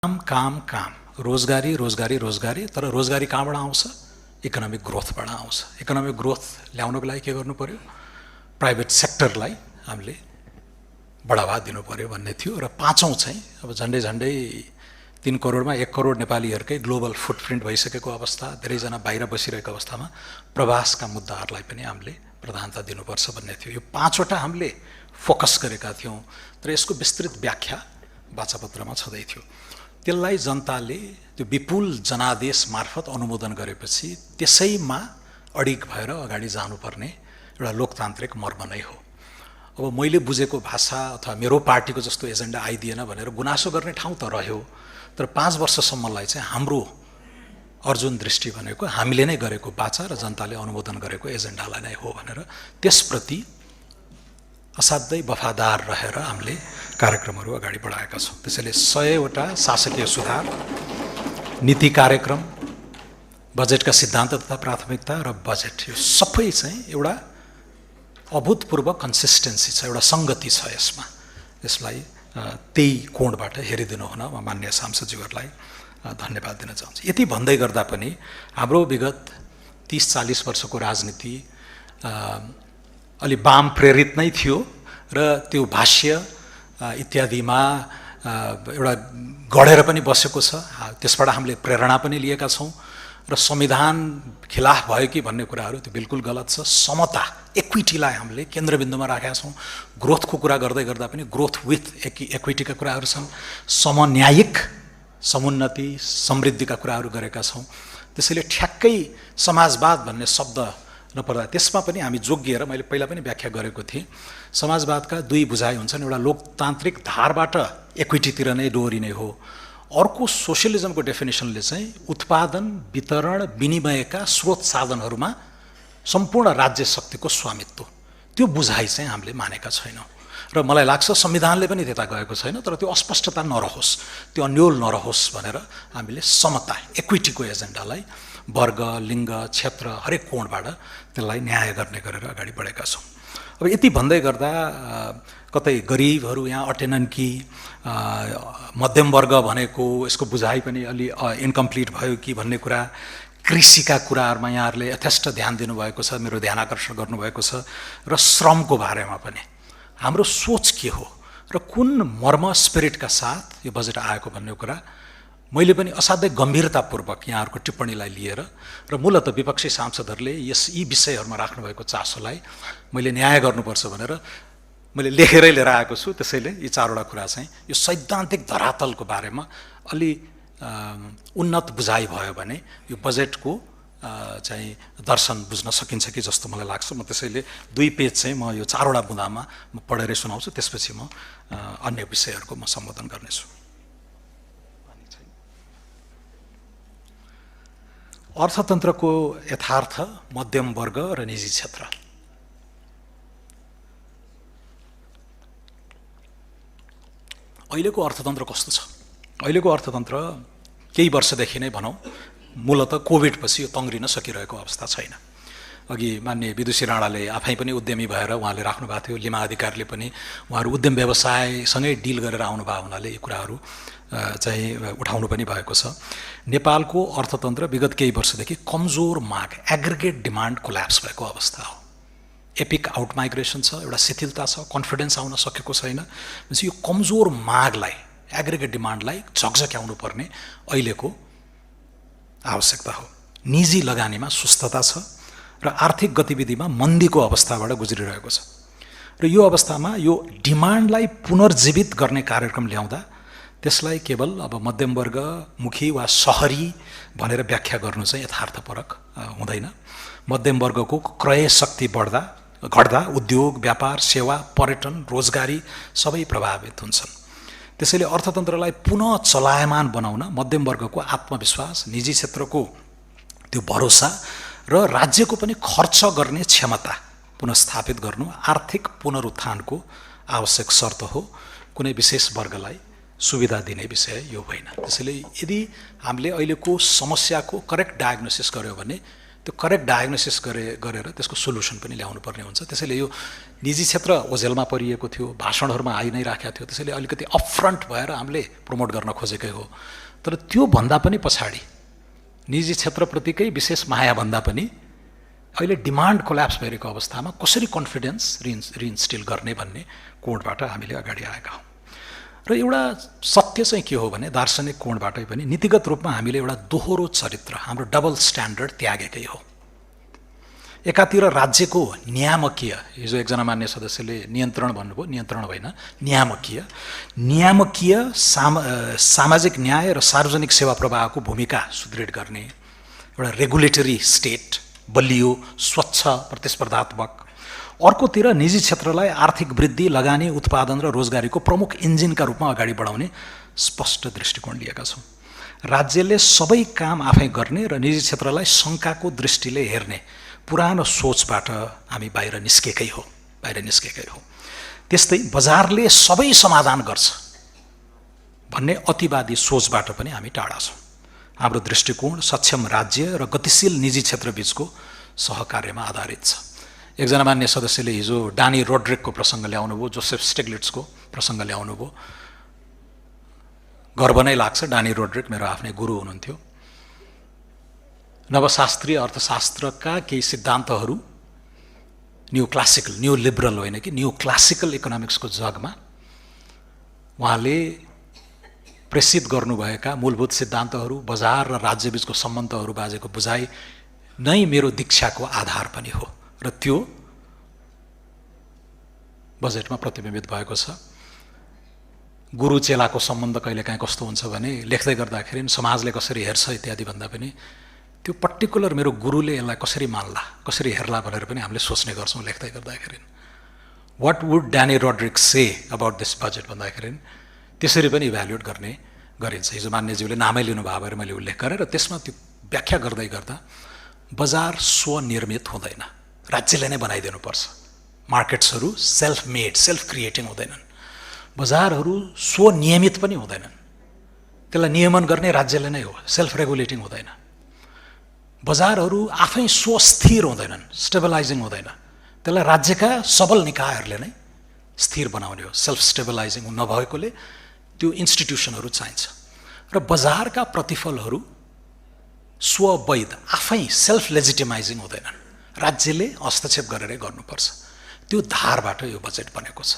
काम काम काम, रोजगारी रोजगारी रोजगारी। तर रोजगारी कहाँबाट आउँछ? इकोनोमिक ग्रोथबाट आउँछ। इकोनोमिक ग्रोथ ल्याउनको लागि के गर्नु पर्यो? प्राइभेट सेक्टरलाई हामीले बढावा दिनु पर्यो भन्ने थियो। र पाँचौँ चाहिँ अब झन्डै झन्डै 3 करोडमा 1 करोड नेपालीहरूकै ग्लोबल फुटप्रिन्ट भइसकेको अवस्था, धेरैजना बाहिर बसिरहेको अवस्थामा प्रवासका मुद्दाहरूलाई पनि हामीले प्रधानता दिनुपर्छ भन्ने थियो। यो 5वटा हामीले फोकस गरेका थियौँ। तर यसको विस्तृत व्याख्या वाचापत्रमा छँदै थियो। त्यसलाई जनताले त्यो विपुल जनादेश मार्फत अनुमोदन गरेपछि त्यसैमा अडिग भएर अगाडि जानुपर्ने एउटा लोकतान्त्रिक मर्म नै हो। अब मैले बुझेको भाषा अथवा मेरो पार्टीको जस्तो एजेन्डा आइदिएन भनेर गुनासो गर्ने ठाउँ त रह्यो। तर 5 वर्षसम्मलाई चाहिँ हाम्रो अर्जुन दृष्टि भनेको हामीले नै गरेको बाचा र जनताले अनुमोदन गरेको एजेन्डालाई नै हो भनेर त्यसप्रति असाध्यै वफादार रहेर हामीले कार्यक्रमहरू अगाडि बढाएका छौँ। त्यसैले 100वटा शासकीय सुधार, नीति कार्यक्रम, बजेटका सिद्धान्त तथा प्राथमिकता र बजेट, यो सबै चाहिँ एउटा अभूतपूर्व कन्सिस्टेन्सी छ, एउटा सङ्गति छ यसमा। यसलाई त्यही कोणबाट हेरिदिनु हुन म मान्य सांसदज्यूहरूलाई धन्यवाद दिन चाहन्छु। यति भन्दै गर्दा पनि हाम्रो विगत 30-40 वर्षको राजनीति अलि वाम प्रेरित नै थियो र त्यो भाष्य इत्यादिमा एउटा गढेर पनि बसेको छ। त्यसबाट हामीले प्रेरणा पनि लिएका छौँ र संविधान खिलाफ भयो कि भन्ने कुराहरू त्यो बिल्कुल गलत छ। समता, इक्विटीलाई हामीले केन्द्रबिन्दुमा राखेका छौँ। ग्रोथको कुरा गर्दै गर्दा पनि ग्रोथ विथ इक्विटीका कुराहरू छन्। समन्यायिक समुन्नति समृद्धिका कुराहरू गरेका छौँ। त्यसैले ठ्याक्कै समाजवाद भन्ने शब्द नपर्दा त्यसमा पनि हामी जोगिएर, मैले पहिला पनि व्याख्या गरेको थिएँ, समाजवादका 2 बुझाइ हुन्छन्। एउटा लोकतान्त्रिक धारबाट इक्विटीतिर नै डोहोरिने हो। अर्को सोसियलिजमको डेफिनेसनले चाहिँ उत्पादन, वितरण, विनिमयका स्रोत साधनहरूमा सम्पूर्ण राज्य शक्तिको स्वामित्व, त्यो बुझाइ चाहिँ हामीले मानेका छैनौँ। र मलाई लाग्छ संविधानले पनि त्यता गएको छैन। तर त्यो अस्पष्टता नरहोस्, त्यो अन्यल नरहोस् भनेर हामीले समता, इक्विटीको एजेन्डालाई वर्ग, लिङ्ग, क्षेत्र हरेक कोणबाट त्यसलाई न्याय गर्ने गरेर अगाडि बढेका छौँ। अब यति भन्दै गर्दा कतै गरिबहरू यहाँ अटेनन् कि मध्यम वर्ग भनेको यसको बुझाइ पनि अलि इन्कम्प्लिट भयो कि भन्ने कुरा, कृषिका कुराहरूमा यहाँहरूले यथेष्ट ध्यान दिनुभएको छ, मेरो ध्यान आकर्षण गर्नुभएको छ, र श्रमको बारेमा पनि हाम्रो सोच के हो र कुन मर्म स्पिरिटका साथ यो बजेट आएको भन्ने कुरा मैले पनि असाध्यै गम्भीरतापूर्वक यहाँहरूको टिप्पणीलाई लिएर र मूलत विपक्षी सांसदहरूले यी विषयहरूमा राख्नुभएको चासोलाई मैले न्याय गर्नुपर्छ भनेर मैले लेखेरै लिएर आएको छु। त्यसैले यी 4वटा कुरा चाहिँ यो सैद्धान्तिक धरातलको बारेमा अलि उन्नत बुझाइ भयो भने यो बजेटको चाहिँ दर्शन बुझ्न सकिन्छ कि जस्तो मलाई लाग्छ। म त्यसैले 2 पेज चाहिँ म यो 4वटा बुँदामा म पढेरै सुनाउँछु, त्यसपछि म अन्य विषयहरूको म सम्बोधन गर्नेछु। अर्थतन्त्रको यथार्थ, मध्यम वर्ग र निजी क्षेत्र। अहिलेको अर्थतन्त्र कस्तो छ? अहिलेको अर्थतन्त्र केही वर्षदेखि नै भनौँ, मूलत कोभिडपछि यो तङ्ग्रिन सकिरहेको अवस्था छैन। अघि मान्य विदुषी राणाले आफै पनि उद्यमी भएर उहाँले राख्नु भएको थियो, लिमा अधिकारीले पनि उहाँहरू उद्यम व्यवसायसँगै डिल गरेर आउनुभएको हुनाले यो कुराहरू चाहिँ उठाउनु पनि भएको छ। नेपालको अर्थतन्त्र विगत केही वर्षदेखि कमजोर माग, एग्रिगेट डिमान्ड कोल्याप्स भएको अवस्था हो। एपिक आउट माइग्रेसन छ, एउटा शिथिलता छ, कन्फिडेन्स आउन सकेको छैन। भनेपछि यो कमजोर मागलाई, एग्रिगेट डिमान्डलाई झकझक्याउनु पर्ने अहिलेको आवश्यकता हो। निजी लगानीमा सुस्तता छ र आर्थिक गतिविधिमा मन्दीको अवस्थाबाट गुज्रिरहेको छ। र यो अवस्थामा यो डिमान्डलाई पुनर्जीवित गर्ने कार्यक्रम ल्याउँदा त्यसलाई केवल अब मध्यम वर्गमुखी वा सहरी भनेर व्याख्या गर्नु चाहिँ यथार्थपरक हुँदैन। मध्यम वर्गको क्रय शक्ति घट्दा उद्योग, व्यापार, सेवा, पर्यटन, रोजगारी सबै प्रभावित हुन्छन्। त्यसैले अर्थतन्त्रलाई पुनः चलायमान बनाउन मध्यम वर्गको आत्मविश्वास, निजी क्षेत्रको त्यो भरोसा र राज्यको पनि खर्च गर्ने क्षमता पुनर्स्थापित गर्नु आर्थिक पुनरुत्थानको आवश्यक शर्त हो। कुनै विशेष वर्गलाई सुविधा दिने विषय यो होइन। त्यसैले यदि हामीले अहिलेको समस्याको करेक्ट डायग्नोसिस गर्यो भने त्यो करेक्ट डायग्नोसिस गरेर त्यसको सोल्युसन पनि ल्याउनु पर्ने हुन्छ। त्यसैले यो निजी क्षेत्र ओझेलमा परिएको थियो, भाषणहरूमा आइ नै राखेको थियो, त्यसैले अलिकति अपफ्रन्ट भएर हामीले प्रमोट गर्न खोजेकै हो। तर त्यो भन्दा पनि पछाडि निजी क्षेत्रप्रतिकै विशेष माया भन्दा पनि अहिले डिमान्ड कोल्याप्स भइरहेको अवस्थामा कसरी कन्फिडेन्स रिइन्स्टिल गर्ने भन्ने कोणबाट हामीले अगाडि आएका हौँ। र एउटा सत्य चाहिँ के हो भने दार्शनिक कोणबाटै पनि नीतिगत रूपमा हामीले एउटा दोहोरो चरित्र, हाम्रो डबल स्ट्यान्डर्ड त्यागेकै हो। एकातिर राज्यको नियामकीय, हिजो एकजना मान्य सदस्यले नियन्त्रण भन्नुभयो, नियन्त्रण होइन, नियामकीय सामाजिक न्याय र सार्वजनिक सेवा प्रवाहको भूमिका सुदृढ गर्ने एउटा रेगुलेटरी स्टेट, बलियो, स्वच्छ, प्रतिस्पर्धात्मक। अर्कोतिर निजी क्षेत्रलाई आर्थिक वृद्धि, लगानी, उत्पादन र रोजगारीको प्रमुख इन्जिनका रूपमा अगाडि बढाउने स्पष्ट दृष्टिकोण लिएका छौँ। राज्यले सबै काम आफै गर्ने र निजी क्षेत्रलाई शङ्काको दृष्टिले हेर्ने पुरानो सोचबाट हामी बाहिर निस्केकै हो। त्यस्तै बजारले सबै समाधान गर्छ भन्ने अतिवादी सोचबाट पनि हामी टाढा छौँ। हाम्रो दृष्टिकोण सक्षम राज्य र गतिशील निजी क्षेत्रबीचको सहकार्यमा आधारित छ। एकजना मान्य सदस्यले हिजो डानी रोड्रिकको प्रसङ्ग ल्याउनुभयो, जोसेफ स्टिग्लिट्जको प्रसङ्ग ल्याउनुभयो। गर्व नै लाग्छ, डानी रोड्रिक मेरो आफ्नै गुरु हुनुहुन्थ्यो। नवशास्त्रीय अर्थशास्त्रका केही सिद्धान्तहरू न्यू क्लासिकल, न्यू लिबरल होइन कि न्यू क्लासिकल इकोनोमिक्सको जगमा उहाँले प्रेषित गर्नुभएका मूलभूत सिद्धान्तहरू, बजार र राज्यबीचको सम्बन्धहरू बाजेको बुझाइ नै मेरो दीक्षाको आधार पनि हो र त्यो बजेटमा प्रतिबिम्बित भएको छ। गुरु चेलाको सम्बन्ध कहिलेकाहीँ कस्तो हुन्छ भने लेख्दै गर्दाखेरि समाजले कसरी हेर्छ इत्यादि भन्दा पनि त्यो पर्टिकुलर मेरो गुरुले यसलाई कसरी मान्ला, कसरी हेर्ला भनेर पनि हामीले सोच्ने गर्छौँ लेख्दै गर्दाखेरि। What would Danny Rodrik say about this budget भन्दाखेरि त्यसरी पनि इभ्यालुएट गर्ने गरिन्छ। हिजो मान्यज्यूले नामै लिनुभयो भएर मैले उल्लेख गरेँ र त्यसमा त्यो व्याख्या गर्दै गर्दा बजार स्वनिर्मित हुँदैन, राज्यले नै बनाइदिनुपर्छ। मार्केट्सहरू सेल्फ मेड, सेल्फ क्रिएटिङ हुँदैनन्। बजारहरू स्वनियमित पनि हुँदैनन्, त्यसलाई नियमन गर्ने राज्यले नै हो, सेल्फ रेगुलेटिङ हुँदैन। बजारहरू आफै स्वस्थिर हुँदैनन्, स्टेबलाइजिङ हुँदैन, त्यसलाई राज्यका सबल निकायहरूले नै स्थिर बनाउने हो। सेल्फ स्टेबलाइजिङ नभएकोले त्यो इन्स्टिट्युसनहरू चाहिन्छ। र बजारका प्रतिफलहरू स्ववैध, आफै सेल्फ लेजिटिमाइजिङ हुँदैनन्, राज्यले हस्तक्षेप गरेरै गर्नुपर्छ। त्यो धारबाट यो बजेट बनेको छ।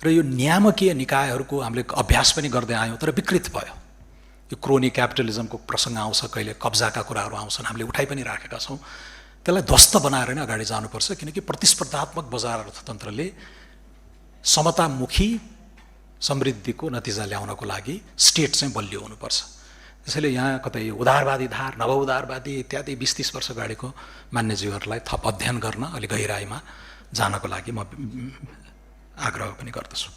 र यो नियामकीय निकायहरूको हामीले अभ्यास पनि गर्दै आयौँ, तर विकृत भयो। यो क्रोनी क्यापिटलिजमको प्रसङ्ग आउँछ, कहिले कब्जाका कुराहरू आउँछन्, हामीले उठाइ पनि राखेका छौँ। त्यसलाई ध्वस्त बनाएर नै अगाडि जानुपर्छ, किनकि प्रतिस्पर्धात्मक बजार अर्थतन्त्रले समतामुखी समृद्धिको नतिजा ल्याउनको लागि स्टेट चाहिँ बलियो हुनुपर्छ। त्यसैले यहाँ कतै उदारवादी धार, नव उदारवादी इत्यादि 20-30 वर्ष अगाडिको मान्यज्यूहरूलाई थप अध्ययन गर्न, अलि गहिराइमा जानको लागि म आग्रह पनि गर्दछु।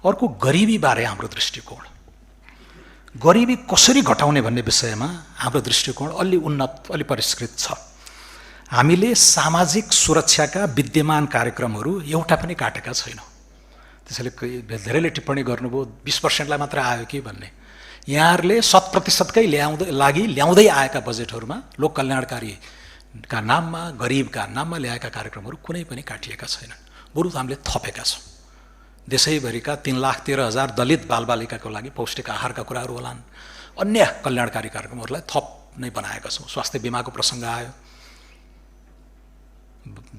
अर्को गरिबीबारे हाम्रो दृष्टिकोण, गरिबी कसरी घटाउने भन्ने विषयमा हाम्रो दृष्टिकोण अलि उन्नत, अलि परिष्कृत छ। हामीले सामाजिक सुरक्षाका विद्यमान कार्यक्रमहरू एउटा पनि काटेका छैनौँ। त्यसैले धेरैले टिप्पणी गर्नुभयो 20%लाई मात्र आयो कि भन्ने। यहाँहरूले 100%कै ल्याउँदै आएका बजेटहरूमा लोक कल्याणकारीका नाममा, गरिबका नाममा ल्याएका कार्यक्रमहरू कुनै पनि काटिएका छैनन्, बरु हामीले थपेका छौँ। देशैभरिका 3,13,000 दलित बालबालिकाको लागि पौष्टिक आहारका कुराहरू होलान्, अन्य कल्याणकारी कार्यक्रमहरूलाई थप नै बनाएका छौँ। स्वास्थ्य बिमाको प्रसङ्ग आयो,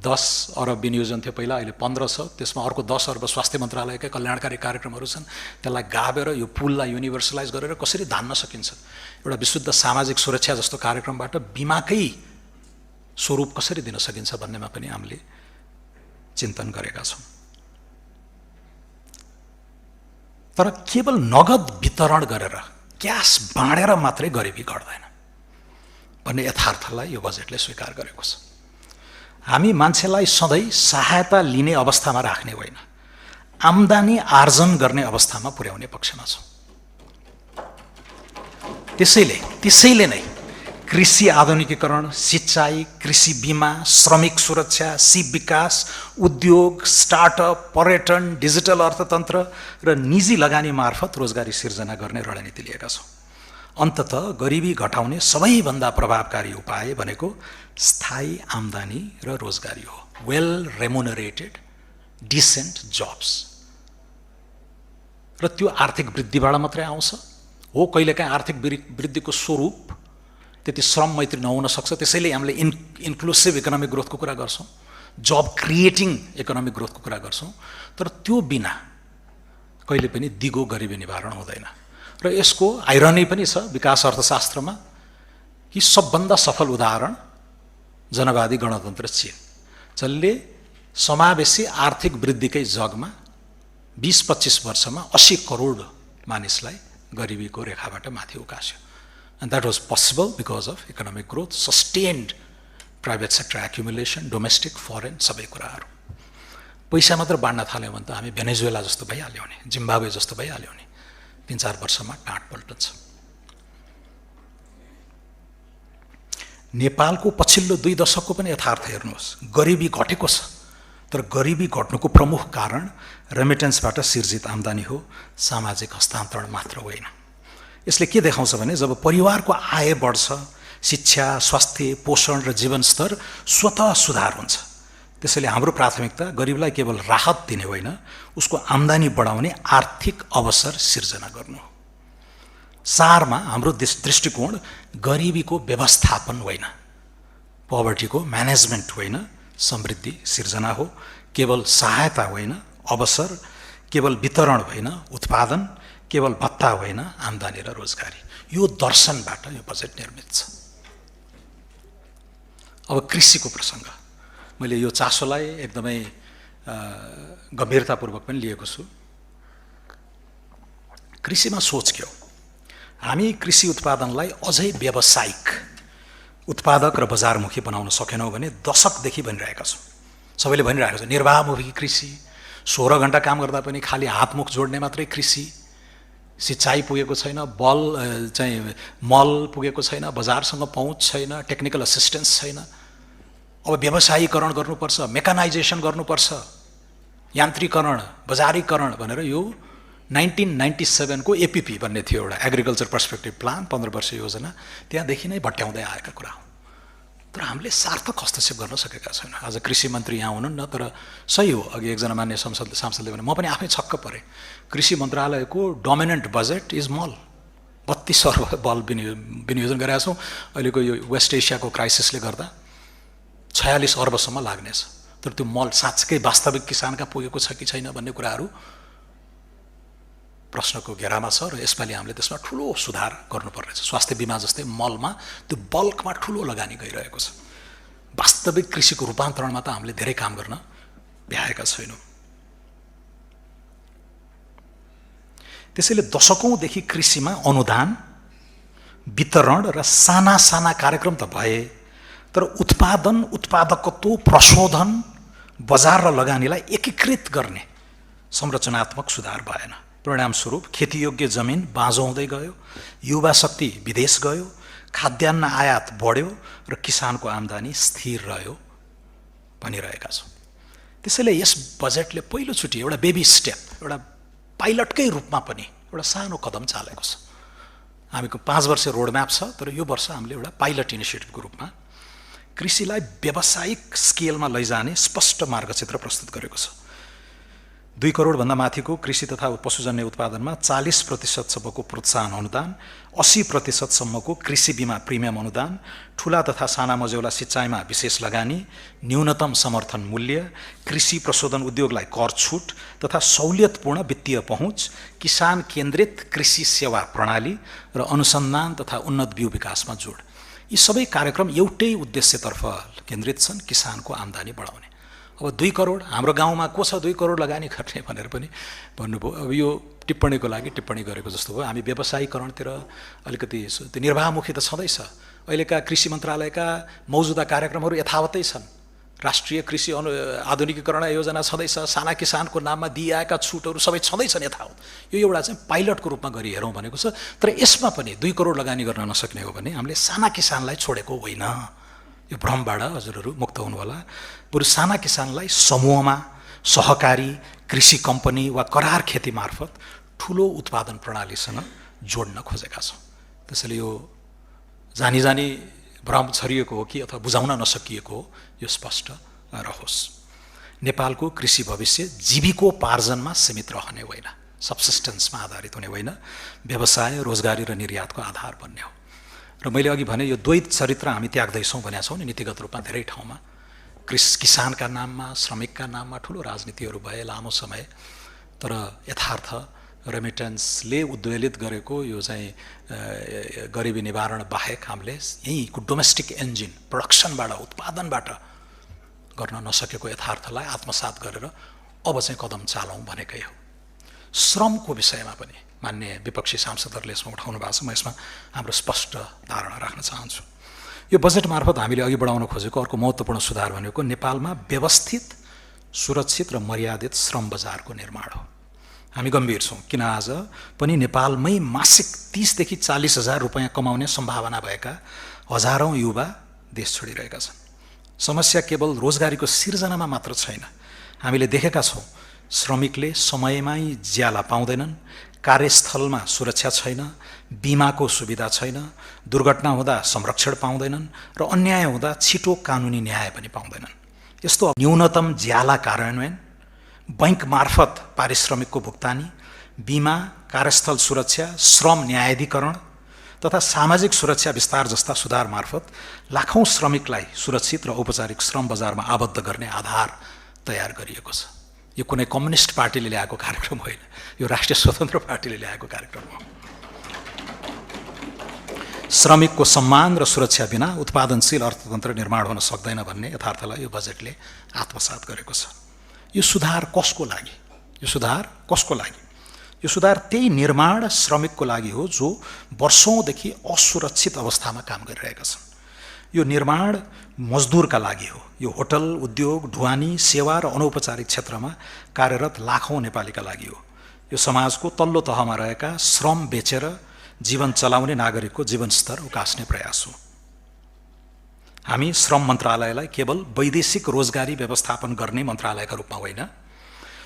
10 अरब विनियोजन थियो पहिला, अहिले 15 छ। त्यसमा अर्को 10 अर्ब स्वास्थ्य मन्त्रालयकै कल्याणकारी कार्यक्रमहरू छन्। त्यसलाई गाभेर यो पुललाई युनिभर्सलाइज गरेर कसरी धान्न सकिन्छ, एउटा विशुद्ध सामाजिक सुरक्षा जस्तो कार्यक्रमबाट बिमाकै स्वरूप कसरी दिन सकिन्छ भन्नेमा पनि हामीले चिन्तन गरेका छौँ। तर केवल नगद वितरण गरेर, क्यास बाँडेर मात्रै गरिबी घट्दैन भन्ने यथार्थलाई यो बजेटले स्वीकार गरेको छ। हामी मान्छेलाई सधैँ सहायता लिने अवस्थामा राख्ने होइन, आम्दानी आर्जन गर्ने अवस्थामा पुर्याउने पक्षमा छौँ। त्यसैले नै कृषि आधुनिकीकरण, सिँचाइ, कृषि बिमा, श्रमिक सुरक्षा, सिप विकास, उद्योग, स्टार्टअप, पर्यटन, डिजिटल अर्थतन्त्र र निजी लगानी मार्फत रोजगारी सिर्जना गर्ने रणनीति लिएका छौँ। अन्ततः गरिबी घटाउने सबैभन्दा प्रभावकारी उपाय भनेको स्थायी आम्दानी र रोजगारी हो। Well remunerated decent jobs. र त्यो आर्थिक वृद्धिबाट मात्रै आउँछ हो। कहिलेकाहीँ आर्थिक वृद्धिको स्वरूप त्यति श्रम मैत्री नहुन सक्छ, त्यसैले हामीले इन्क्लुसिभ इकोनोमिक ग्रोथको कुरा गर्छौँ, जब क्रिएटिङ इकोनोमिक ग्रोथको कुरा गर्छौँ। तर त्यो बिना कहिले पनि दिगो गरिबी निवारण हुँदैन। र यसको आइरनी पनि छ विकास अर्थशास्त्रमा कि सबभन्दा सफल उदाहरण जनवादी गणतन्त्र चीन, जसले समावेशी आर्थिक वृद्धिकै जगमा 20-25 वर्षमा 80 करोड मानिसलाई गरिबीको रेखाबाट माथि उकास्यो। And that was possible because of economic growth, sustained private sector accumulation, domestic foreign सबै कुराहरू। पैसा मात्र बाँड्न थाल्यौँ भने त हामी भेनेजुएला जस्तो भइहाल्यो नि, जिम्बाब्वे जस्तो भइहाल्यो नि। 3-4 वर्षमा टाँट पल्टन्छ। नेपालको पछिल्लो 2 दशकको पनि यथार्थ हेर्नुहोस्, गरिबी घटेको छ। तर गरिबी घट्नुको प्रमुख कारण रेमिटेन्सबाट सिर्जित आम्दानी हो, सामाजिक हस्तान्तरण मात्र होइन। यसले के देखाउँछ भने जब परिवारको आय बढ्छ, शिक्षा, स्वास्थ्य, पोषण र जीवनस्तर स्वतः सुधार हुन्छ। त्यसैले हाम्रो प्राथमिकता गरिबलाई केवल राहत दिने होइन, उसको आम्दानी बढाउने आर्थिक अवसर सिर्जना गर्नु हो। सारमा हाम्रो दृष्टिकोण गरिबीको व्यवस्थापन होइन, पोभर्टीको म्यानेजमेन्ट होइन, समृद्धि सिर्जना हो। केवल सहायता होइन, अवसर, केवल वितरण होइन, उत्पादन, केवल भत्ता होइन, आम्दानी र रोजगारी। यो दर्शनबाट यो बजेट निर्मित छ। अब कृषिको प्रसङ्ग, मैले यो चासोलाई एकदमै गम्भीरतापूर्वक पनि लिएको छु। कृषिमा सोच के हो? हामी कृषि उत्पादनलाई अझै व्यावसायिक, उत्पादक र बजारमुखी बनाउन सकेनौँ भने दशकदेखि भनिरहेका छौँ। सबैले भनिरहेको छ निर्वाहमुखी कृषि, 16 घण्टा काम गर्दा पनि खालि हातमुख जोड्ने मात्रै कृषि, सिँचाइ पुगेको छैन, मल पुगेको छैन, बजारसँग पहुँच छैन, टेक्निकल असिस्टेन्स छैन। अब व्यवसायीकरण गर्नुपर्छ, मेकानाइजेसन गर्नुपर्छ, यान्त्रिकरण, बजारीकरण भनेर यो 1997 को एपीपी भन्ने थियो एउटा एग्रिकल्चर पर्सपेक्टिभ प्लान, 15 वर्ष योजना, त्यहाँदेखि नै भट्याउँदै आएका कुरा हो। तर हामीले सार्थक हस्तक्षेप गर्न सकेका छैनौँ। आज कृषि मन्त्री यहाँ हुनुहुन्न, तर सही हो, अघि एकजना मान्य सांसदले भने म पनि आफै छक्क परेँ। कृषि मन्त्रालयको डोमिनेन्ट बजेट इज मल। 32 अर्ब बल विनियोजन गरेका छौँ। अहिलेको यो वेस्ट एसियाको क्राइसिसले गर्दा 46 अर्बसम्म लाग्नेछ। तर त्यो मल साँच्चै वास्तविक किसानका पुगेको छ कि छैन भन्ने कुराहरू प्रश्नको घेरामा छ र यसपालि हामीले त्यसमा ठुलो सुधार गर्नुपर्नेछ। स्वास्थ्य बिमा जस्तै मलमा त्यो बल्कमा ठुलो लगानी गइरहेको छ। वास्तविक कृषिको रूपान्तरणमा त हामीले धेरै काम गर्न भ्याएका छैनौँ। त्यसैले दशकौँदेखि कृषिमा अनुदान, वितरण र साना साना कार्यक्रम त भए, तर उत्पादन, उत्पादकत्व, प्रशोधन, बजार र लगानीलाई एकीकृत गर्ने संरचनात्मक सुधार भएन। परिणामस्वरूप खेतीयोग्य जमिन बाँझो हुँदै गयो, युवा शक्ति विदेश गयो, खाद्यान्न आयात बढ्यो र किसानको आम्दानी स्थिर रह्यो भनिरहेका छौँ। त्यसैले यस बजेटले पहिलोचोटि एउटा बेबी स्टेप, एउटा पाइलटकै रूपमा पनि एउटा सानो कदम चालेको छ। हामीको 5 वर्ष रोडम्याप छ, तर यो वर्ष हामीले एउटा पाइलट इनिसिएटिभको रूपमा कृषिलाई व्यावसायिक स्केलमा लैजाने स्पष्ट मार्गचित्र प्रस्तुत गरेको छ। 2 करोडभन्दा माथिको कृषि तथा पशुजन्य उत्पादनमा 40% प्रोत्साहन अनुदान, 80% कृषि बिमा प्रिमियम अनुदान, ठुला तथा साना मझौला सिँचाइमा विशेष लगानी, न्यूनतम समर्थन मूल्य, कृषि प्रशोधन उद्योगलाई कर छुट तथा सहुलियतपूर्ण वित्तीय पहुँच, किसान केन्द्रित कृषि सेवा प्रणाली र अनुसन्धान तथा उन्नत बिउ विकासमा जोड। यी सबै कार्यक्रम एउटै उद्देश्यतर्फ केन्द्रित छन्, किसानको आम्दानी बढाउने। अब 2 करोड हाम्रो गाउँमा को छ 2 करोड लगानी गर्ने भनेर पनि भन्नुभयो। अब यो टिप्पणीको लागि टिप्पणी गरेको जस्तो भयो। हामी व्यवसायीकरणतिर अलिकति त्यो निर्वाहमुखी त छँदैछ। अहिलेका कृषि मन्त्रालयका मौजुदा कार्यक्रमहरू यथावतै छन्। राष्ट्रिय कृषि आधुनिकीकरण योजना छँदैछ, साना किसानको नाममा दिइएका छुटहरू सबै छँदैछन् यथावत। यो एउटा चाहिँ पाइलटको रूपमा गरी हेरौँ भनेको छ। तर यसमा पनि 2 करोड लगानी गर्न नसक्ने हो भने हामीले साना किसानलाई छोडेको होइन। यो भ्रमबाट हजुरहरू मुक्त हुनु होला। बरु साना किसानलाई समूहमा, सहकारी, कृषि कम्पनी वा करार खेती मार्फत ठुलो उत्पादन प्रणालीसँग जोड्न खोजेका छौँ। त्यसैले यो जानी जानी भ्रम छरिएको हो कि अथवा बुझाउन नसकिएको हो, यो स्पष्ट रहोस्। नेपालको कृषि भविष्य जीविकोपार्जनमा सीमित रहने होइन, सबसिस्टेन्समा आधारित हुने होइन, व्यवसाय, रोजगारी र निर्यातको आधार बन्ने हो। र मैले अघि भने यो द्वैत चरित्र हामी त्याग्दैछौँ भनेका छौँ नि नीतिगत रूपमा धेरै ठाउँमा। किसानका नाममा, श्रमिकका नाममा ठुलो राजनीतिहरू भए लामो समय, तर यथार्थ रेमिटेन्सले उद्वेलित गरेको यो चाहिँ गरिबी निवारण बाहेक हामीले यहीँको डोमेस्टिक इन्जिन प्रोडक्सनबाट, उत्पादनबाट गर्न नसकेको यथार्थलाई आत्मसात गरेर अब चाहिँ कदम चालौँ भनेकै हो। श्रमको विषयमा पनि मान्य विपक्षी सांसदहरूले यसमा उठाउनु भएको छ, म यसमा हाम्रो स्पष्ट धारणा राख्न चाहन्छु। यो बजेट मार्फत हामीले अघि बढाउन खोजेको अर्को महत्त्वपूर्ण सुधार भनेको नेपालमा व्यवस्थित, सुरक्षित र मर्यादित श्रम बजारको निर्माण हो। हामी गम्भीर छौँ, किन आज पनि नेपालमै मासिक 30 देखि 40 हजार रुपैयाँ कमाउने सम्भावना भएका हजारौँ युवा देश छोडिरहेका छन्। समस्या केवल रोजगारीको सिर्जनामा मात्र छैन। हामीले देखेका छौँ श्रमिकले समयमै ज्याला पाउँदैनन्, कार्यस्थलमा सुरक्षा छैन, बिमाको सुविधा छैन, दुर्घटना हुँदा संरक्षण पाउँदैनन् र अन्याय हुँदा छिटो कानुनी न्याय पनि पाउँदैनन्। यस्तो न्यूनतम ज्याला कार्यान्वयन, बैंक मार्फत पारिश्रमिकको भुक्तानी, बिमा, कार्यस्थल सुरक्षा, श्रम न्यायाधिकरण तथा सामाजिक सुरक्षा विस्तार जस्ता सुधार मार्फत लाखौँ श्रमिकलाई सुरक्षित र औपचारिक श्रम बजारमा आबद्ध गर्ने आधार तयार गरिएको छ। यो कुनै कम्युनिस्ट पार्टीले ल्याएको कार्यक्रम होइन, यो राष्ट्रिय स्वतन्त्र पार्टीले ल्याएको कार्यक्रम हो। श्रमिकको सम्मान र सुरक्षा बिना उत्पादनशील अर्थतन्त्र निर्माण हुन सक्दैन भन्ने यथार्थलाई यो बजेटले आत्मसात गरेको छ। यो सुधार कसको लागि? यो सुधार कसको लागि? यो सुधार त्यही निर्माण श्रमिकको लागि हो जो वर्षौँदेखि असुरक्षित अवस्थामा काम गरिरहेका छन्। यो निर्माण मजदुरका लागि हो। यो होटल, उद्योग, ढुवानी, सेवा र अनौपचारिक क्षेत्रमा कार्यरत लाखौँ नेपालीका लागि हो। यो समाजको तल्लो तहमा रहेका श्रम बेचेर जीवन चलाउने नागरिकको जीवनस्तर उकास्ने प्रयास हो। हामी श्रम मन्त्रालयलाई केवल वैदेशिक रोजगारी व्यवस्थापन गर्ने मन्त्रालयका रूपमा होइन,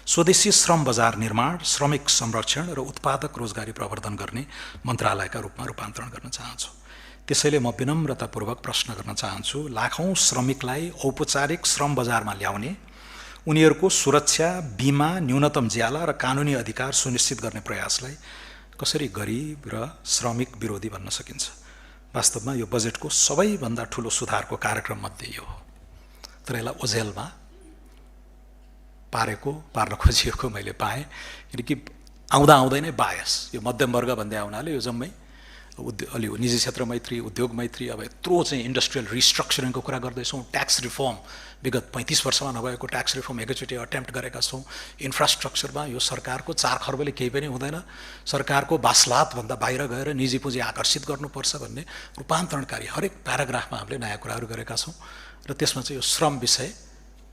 स्वदेशी श्रम बजार निर्माण, श्रमिक संरक्षण र उत्पादक रोजगारी प्रवर्धन गर्ने मन्त्रालयका रूपमा रूपान्तरण गर्न चाहन्छु। त्यसैले म विनम्रतापूर्वक प्रश्न गर्न चाहन्छु, लाखौँ श्रमिकलाई औपचारिक श्रम बजारमा ल्याउने, उनीहरूको सुरक्षा, बिमा, न्यूनतम ज्याला र कानुनी अधिकार सुनिश्चित गर्ने प्रयासलाई कसरी गरिब र श्रमिक विरोधी भन्न सकिन्छ? वास्तवमा यो बजेटको सबैभन्दा ठुलो सुधारको कार्यक्रम मध्ये यो हो। तर यसलाई ओझेलमा पार्न खोजिएको मैले पाएँ, किनकि आउँदा आउँदै नै बायस, यो मध्यम वर्ग भन्दै आउनाले यो जम्मै अलि निजी क्षेत्र मैत्री, उद्योग मैत्री, अब यत्रो चाहिँ इन्डस्ट्रियल रिस्ट्रक्चरिङको कुरा गर्दैछौँ, ट्याक्स रिफर्म विगत 35 वर्षमा नभएको ट्याक्स रिफर्म एकैचोटि अटेम्प्ट गरेका छौँ। इन्फ्रास्ट्रक्चरमा यो सरकारको 4 खर्बले केही पनि हुँदैन, सरकारको बासलातभन्दा बाहिर गएर निजी पुँजी आकर्षित गर्नुपर्छ भन्ने रूपान्तरणकारी हरेक प्याराग्राफमा हामीले नयाँ कुराहरू गरेका छौँ। र त्यसमा चाहिँ यो श्रम विषय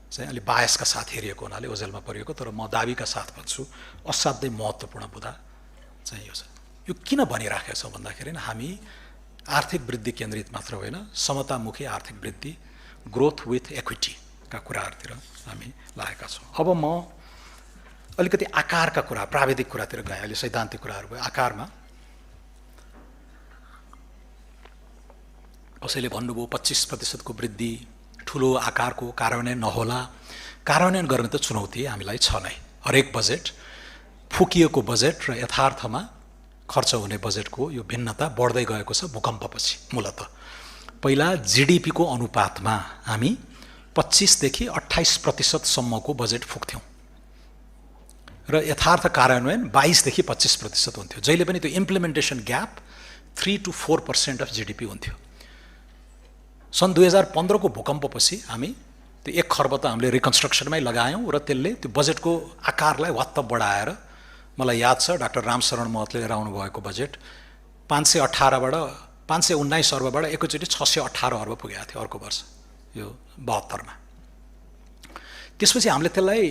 चाहिँ अलि बायसका साथ हेरिएको हुनाले ओझेलमा परिएको, तर म दाबीका साथ भन्छु असाध्यै महत्त्वपूर्ण मुद्दा चाहिँ यो छ। यो किन भनिराखेका छौँ भन्दाखेरि हामी आर्थिक वृद्धि केन्द्रित मात्र होइन, समतामुखी आर्थिक वृद्धि, ग्रोथ विथ इक्विटीका कुराहरूतिर हामी लागेका छौँ। अब म अलिकति आकारका कुरा, प्राविधिक कुरातिर गएँ, अहिले सैद्धान्तिक कुराहरू भयो। आकारमा कसैले भन्नुभयो 25% को वृद्धि ठुलो आकारको कार्यान्वयन नहोला। कार्यान्वयन गर्ने त चुनौती हामीलाई छ नै। हरेक बजेट, फुकिएको बजेट र यथार्थमा खर्च हुने बजेटको यो भिन्नता बढ्दै गएको छ भूकम्पपछि। मूलतः पहिला जीडीपीको अनुपातमा हामी 25 देखि 28% सम्मको बजेट फुक्थ्यौँ र यथार्थ कार्यान्वयन 22 देखि 25% हुन्थ्यो। जहिले पनि त्यो implementation gap 3 to 4% of GDP हुन्थ्यो। सन् 2015 को भूकम्पपछि हामी त्यो 1 खर्ब त हामीले रिकन्स्ट्रक्सनमै लगायौँ र त्यसले त्यो बजेटको आकारलाई वात्त बढाएर, मलाई याद छ डाक्टर रामशरण महतले लिएर आउनुभएको बजेट 519 अर्बबाट एकैचोटि 618 अर्ब पुगेको थियो अर्को वर्ष, यो 72 मा। त्यसपछि हामीले त्यसलाई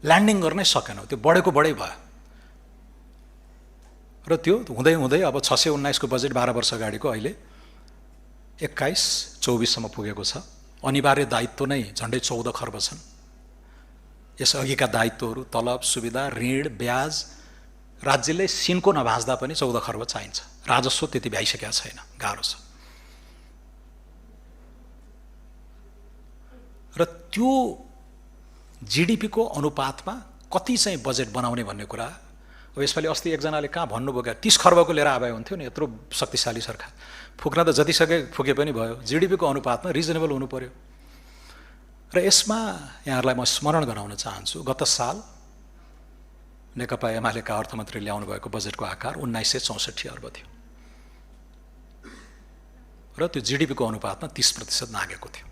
ल्यान्डिङ गर्नै सकेनौँ, त्यो बढेको बढै भयो र त्यो हुँदै हुँदै अब 619 को बजेट 12 वर्ष अगाडिको अहिले 21-24 सम्म पुगेको छ। अनिवार्य दायित्व नै झन्डै 14 खर्ब छन्। यसअघिका दायित्वहरू, तलब, सुविधा, ऋण, ब्याज राज्यले सिनको नभाँच्दा पनि 14 खर्ब चाहिन्छ। राजस्व त्यति भ्याइसकेको छैन, गाह्रो छ। र त्यो जीडीपीको अनुपातमा कति चाहिँ बजेट बनाउने भन्ने कुरा, अब यसपालि अस्ति एकजनाले कहाँ भन्नुभयो क्या 30 खर्बको लिएर आए हुन्थ्यो नि, यत्रो शक्तिशाली सरकार, फुक्न त जतिसके फुके पनि भयो, जीडीपीको अनुपातमा रिजनेबल हुनु पर्यो। र यसमा यहाँहरूलाई म स्मरण गराउन चाहन्छु, गत साल नेकपा एमालेका अर्थमन्त्री ल्याउनु भएको बजेटको आकार 1964 अर्ब थियो र त्यो जीडीपीको अनुपातमा 30% नागेको थियो।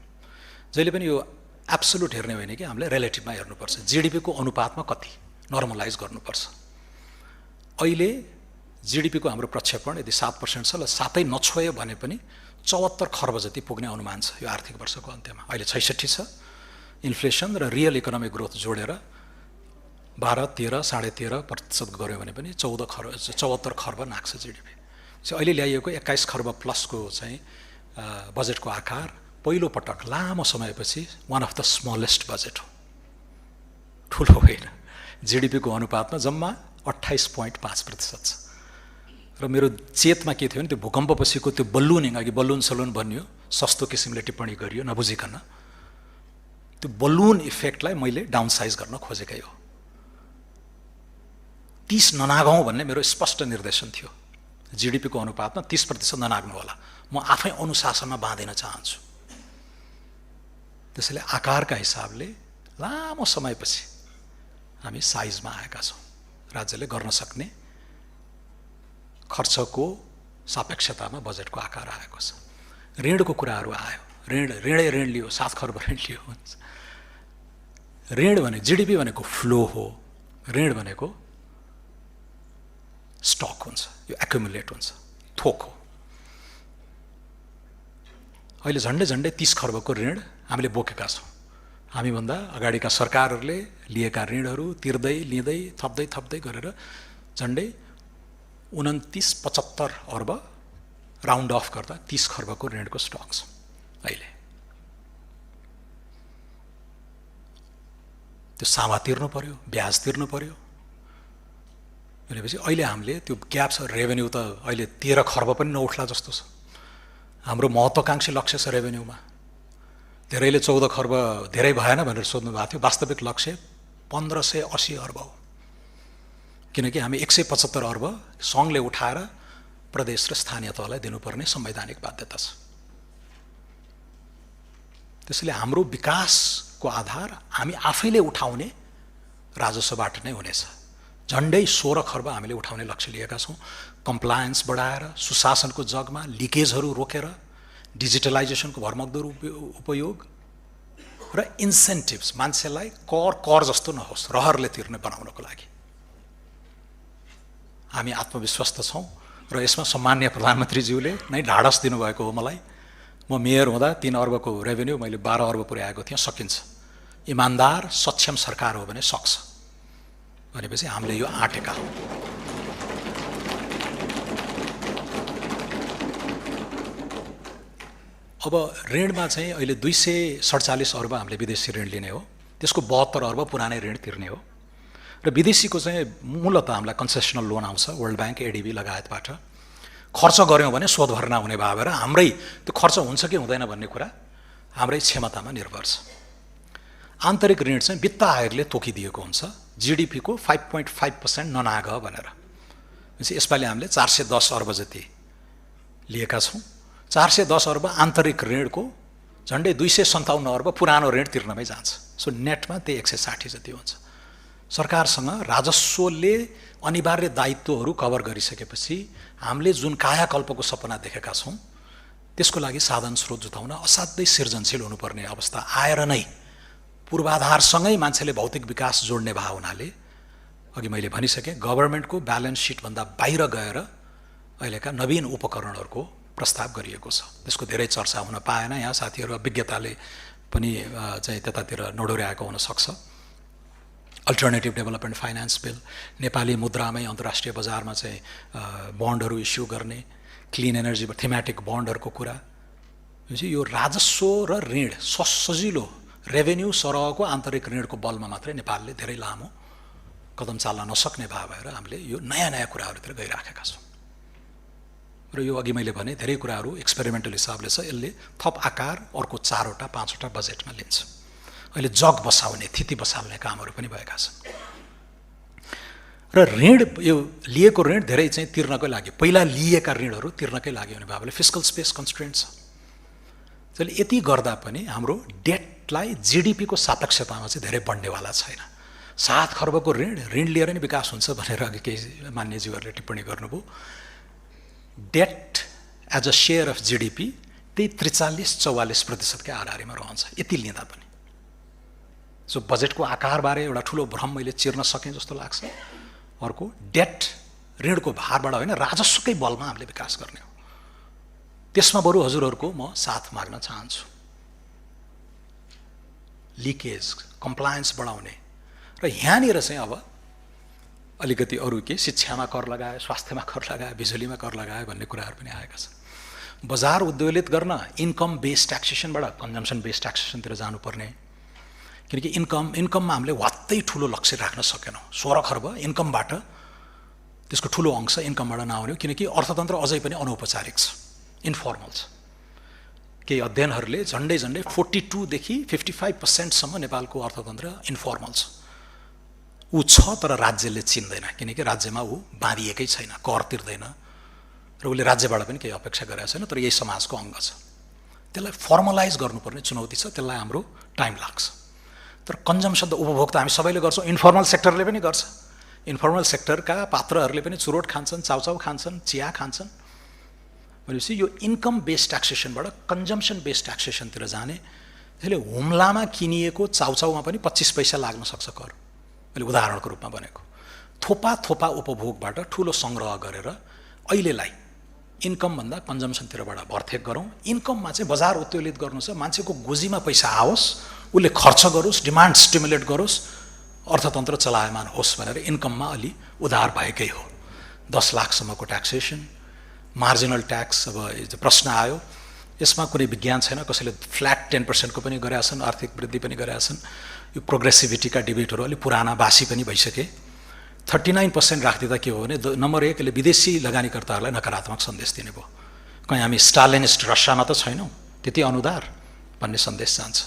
जहिले पनि यो एब्सोल्युट हेर्ने होइन कि हामीले रिलेटिभमा हेर्नुपर्छ, जीडीपीको अनुपातमा कति नर्मलाइज गर्नुपर्छ। अहिले जीडीपीको हाम्रो प्रक्षेपण यदि 7% छ, ल 7 नछोयो भने पनि 74 खर्ब जति पुग्ने अनुमान छ यो आर्थिक वर्षको अन्त्यमा। अहिले 66 छ, इन्फ्लेसन र रियल इकोनोमिक ग्रोथ जोडेर 12, 13, 13.5% गऱ्यो भने पनि 74 खर्ब नाग्छ जीडीपी। अहिले ल्याइएको 21 खर्ब प्लसको चाहिँ बजेटको आकार पहिलो पटक लामो समयपछि one of the smallest budget हो, ठुलो होइन। जीडीपीको अनुपातमा जम्मा 28.5% छ। र मेरो चेतमा के थियो भने त्यो भूकम्पपछिको त्यो बलुनिङ, अघि बलुन सलुन भन्यो, सस्तो किसिमले टिप्पणी गरियो नबुझिकन, त्यो बलुन इफेक्टलाई मैले डाउनसाइज गर्न खोजेकै हो। 30 ननागौँ भन्ने मेरो स्पष्ट निर्देशन थियो, जीडीपीको अनुपातमा 30% ननाग्नु होला। म आफै अनुशासनमा बाँधिन चाहन्छु। त्यसैले आकारका हिसाबले लामो समयपछि हामी साइजमा आएका छौँ। राज्यले गर्न सक्ने खर्चको सापेक्षतामा बजेटको आकार आएको छ। ऋणको कुराहरू आयो, ऋण लियो, 7 खर्ब ऋण लियो। ऋण भने जीडीपी भनेको फ्लो हो, ऋण भनेको स्टक हुन्छ, यो एक्युमुलेट हुन्छ, थोक हो। अहिले झन्डै 30 खर्बको ऋण हामीले बोकेका छौँ। हामीभन्दा अगाडिका सरकारहरूले लिएका ऋणहरू तिर्दै लिँदै थप्दै गरेर झन्डै 29-75 अर्ब राउन्ड अफ गर्दा 30 खर्बको ऋणको स्टक छ अहिले। त्यो सामा तिर्नु पर्यो, ब्याज तिर्नु पर्यो भनेपछि अहिले हामीले त्यो ग्याप छ। रेभेन्यू त अहिले 13 खर्ब पनि नउठ्ला जस्तो छ। हाम्रो महत्त्वकांक्षी लक्ष्य छ रेभेन्यूमा, धेरैले 14 खर्ब धेरै भएन भनेर सोध्नु भएको थियो। वास्तविक लक्ष्य 1580 अर्ब हो, किनकि हामी 175 अर्ब सङ्घले उठाएर प्रदेश र स्थानीय तहलाई दिनुपर्ने संवैधानिक बाध्यता छ। त्यसैले हाम्रो विकासको आधार हामी आफैले उठाउने राजस्वबाट नै हुनेछ। झन्डै 16 खर्ब हामीले उठाउने लक्ष्य लिएका छौँ। कम्प्लायन्स बढाएर, सुशासनको जगमा लिकेजहरू रोकेर, डिजिटलाइजेसनको भरमग्दो उपयोग र इन्सेन्टिभ्स, मान्छेलाई कर जस्तो नहोस्, रहरले तिर्ने बनाउनको लागि हामी आत्मविश्वस्त छौँ। र यसमा सम्माननीय प्रधानमन्त्रीज्यूले नै ढाडस दिनुभएको हो मलाई। म मेयर हुँदा 3 अर्बको रेभेन्यू मैले 12 अर्ब पुर्याएको थिएँ। सकिन्छ, इमान्दार सक्षम सरकार हो भने सक्छ भनेपछि हामीले यो आँटेका हौँ। अब ऋणमा चाहिँ अहिले 247 अर्ब हामीले विदेशी ऋण लिने हो, त्यसको 72 अर्ब पुरानै ऋण तिर्ने हो। र विदेशीको चाहिँ मूलतः हामीलाई कन्सेसनल लोन आउँछ वर्ल्ड ब्याङ्क, एडिबी लगायतबाट। खर्च गऱ्यौँ भने शोध भर्ना हुने भयो भएर हाम्रै त्यो खर्च हुन्छ कि हुँदैन भन्ने कुरा हाम्रै क्षमतामा निर्भर छ। आन्तरिक ऋण चाहिँ वित्त आयोगले तोकिदिएको हुन्छ, जीडीपीको 5.5% ननाग भनेर। यसपालि हामीले 410 अर्ब जति लिएका छौँ। 410 अर्ब आन्तरिक ऋणको झन्डै 257 अर्ब पुरानो ऋण तिर्नमै जान्छ। सो नेटमा त्यही 160 जति हुन्छ। सरकारसँग राजस्वले अनिवार्य दायित्वहरू कभर गरिसकेपछि हामीले जुन कायाकल्पको सपना देखेका छौँ त्यसको लागि साधन स्रोत जुटाउन असाध्यै सृजनशील हुनुपर्ने अवस्था आएर नै पूर्वाधारसँगै मान्छेले भौतिक विकास जोड्ने भए हुनाले अघि मैले भनिसकेँ गभर्नमेन्टको ब्यालेन्स सिटभन्दा बाहिर गएर अहिलेका नवीन उपकरणहरूको प्रस्ताव गरिएको छ। त्यसको धेरै चर्चा हुन पाएन। यहाँ साथीहरू अभिज्ञताले पनि चाहिँ त्यतातिर नडोर्याएको हुनसक्छ। Alternative development finance bill, Nepali मुद्रामै अन्तर्राष्ट्रिय बजारमा चाहिँ बन्डहरू इस्यु गर्ने, क्लिन एनर्जी थीमेटिक बन्डहरूको कुरा। यो राजस्व र ऋण सजिलो रेभेन्यू सरहको आन्तरिक ऋणको बलमा मात्रै नेपालले धेरै लामो कदम चाल्न नसक्ने भएर हामीले यो नयाँ कुराहरूतिर गइराखेका छौँ। र यो अघि मैले भने धेरै कुराहरू एक्सपेरिमेन्टल हिसाबले छ। यसले थप आकार अर्को 4वटा 5वटा बजेटमा लिन्छ। अहिले जग बसाउने थिति बसाल्ने कामहरू पनि भएका छन्। र ऋण यो लिएको ऋण धेरै चाहिँ तिर्नकै लागि, पहिला लिएका ऋणहरू तिर्नकै लागि हुने भएकोले फिस्कल स्पेस कन्स्ट्रेन्ट छ। त्यसले यति गर्दा पनि हाम्रो डेटलाई जीडीपीको सापेक्षतामा चाहिँ धेरै बढ्नेवाला छैन। 7 खर्बको ऋण लिएर नै विकास हुन्छ भनेर अघि केही मान्यज्यूहरूले टिप्पणी गर्नुभयो। Debt as a share of GDP त्यही 43-44% आधारमा रहन्छ यति लिँदा पनि। सो बजेटको आकारबारे एउटा ठुलो भ्रम मैले चिर्न सकेँ जस्तो लाग्छ। अर्को डेट ऋणको भारबाट होइन राजस्वकै बलमा हामीले विकास गर्ने हो। त्यसमा बरु हजुरहरूको म साथ माग्न चाहन्छु। लिकेज कम्प्लायन्स बढाउने र यहाँनिर चाहिँ अब अलिकति अरू के शिक्षामा कर लगाए, स्वास्थ्यमा कर लगाए, बिजुलीमा कर लगाए भन्ने कुराहरू पनि आएका छन्। बजार उद्वेलित गर्न इन्कम बेस्ड ट्याक्सेसनबाट कन्जम्सन बेस्ड ट्याक्सेसनतिर जानुपर्ने, किनकि इन्कममा हामीले वात्तै ठुलो लक्ष्य राख्न सकेनौँ। 16 खर्ब इन्कमबाट त्यसको ठुलो अंश इन्कमबाट नआउने, किनकि अर्थतन्त्र अझै पनि अनौपचारिक छ, इन्फर्मल छ। केही अध्ययनहरूले झन्डै 42 देखि 55% नेपालको अर्थतन्त्र इन्फर्मल छ। ऊ छ तर राज्यले चिन्दैन, किनकि राज्यमा ऊ बाँधिएकै छैन, कर तिर्दैन र उसले राज्यबाट पनि केही अपेक्षा गरेको छैन, तर यही समाजको अङ्ग छ। त्यसलाई फर्मलाइज गर्नुपर्ने चुनौती छ, त्यसलाई हाम्रो टाइम लाग्छ। तर कन्जम्सन त उपभोक्ता हामी सबैले गर्छौँ, इन्फर्मल सेक्टरले पनि गर्छ। इन्फर्मल सेक्टरका पात्रहरूले पनि चुरोट खान्छन्, चाउचाउ खान्छन्, चिया खान्छन्। भनेपछि यो इन्कम बेस्ड ट्याक्सेसनबाट कन्जम्सन बेस्ड ट्याक्सेसनतिर जाने, त्यसले हुम्लामा किनिएको चाउचाउमा पनि 25 पैसा लाग्न सक्छ कर। मैले उदाहरणको रूपमा भनेको। थोपा उपभोगबाट ठुलो सङ्ग्रह गरेर अहिलेलाई इन्कमभन्दा कन्जम्सनतिरबाट भरथेक गरौँ। इन्कममा चाहिँ बजार उत्तेजित गर्नु छ, मान्छेको गोजीमा पैसा आओस्, उसले खर्च गरोस्, डिमान्ड स्टिमुलेट गरोस्, अर्थतन्त्र चलायमान होस् भनेर इन्कममा अलि उधार भएकै हो। 10 लाखसम्मको ट्याक्सेसन, मार्जिनल ट्याक्स। अब प्रश्न आयो, यसमा कुनै विज्ञान छैन, कसैले फ्ल्याट 10% को पनि गरेका छन्, आर्थिक वृद्धि पनि गरेका छन्। यो प्रोग्रेसिभिटीका डिबेटहरू अलिक पुराना बासी पनि भइसके। 39% राखिदिँदा के हो भने नम्बर 1 यसले विदेशी लगानीकर्ताहरूलाई नकारात्मक सन्देश दिने भयो। कहीँ हामी स्टालिनिस्ट रसियामा त छैनौँ, त्यति अनुदार भन्ने सन्देश जान्छ।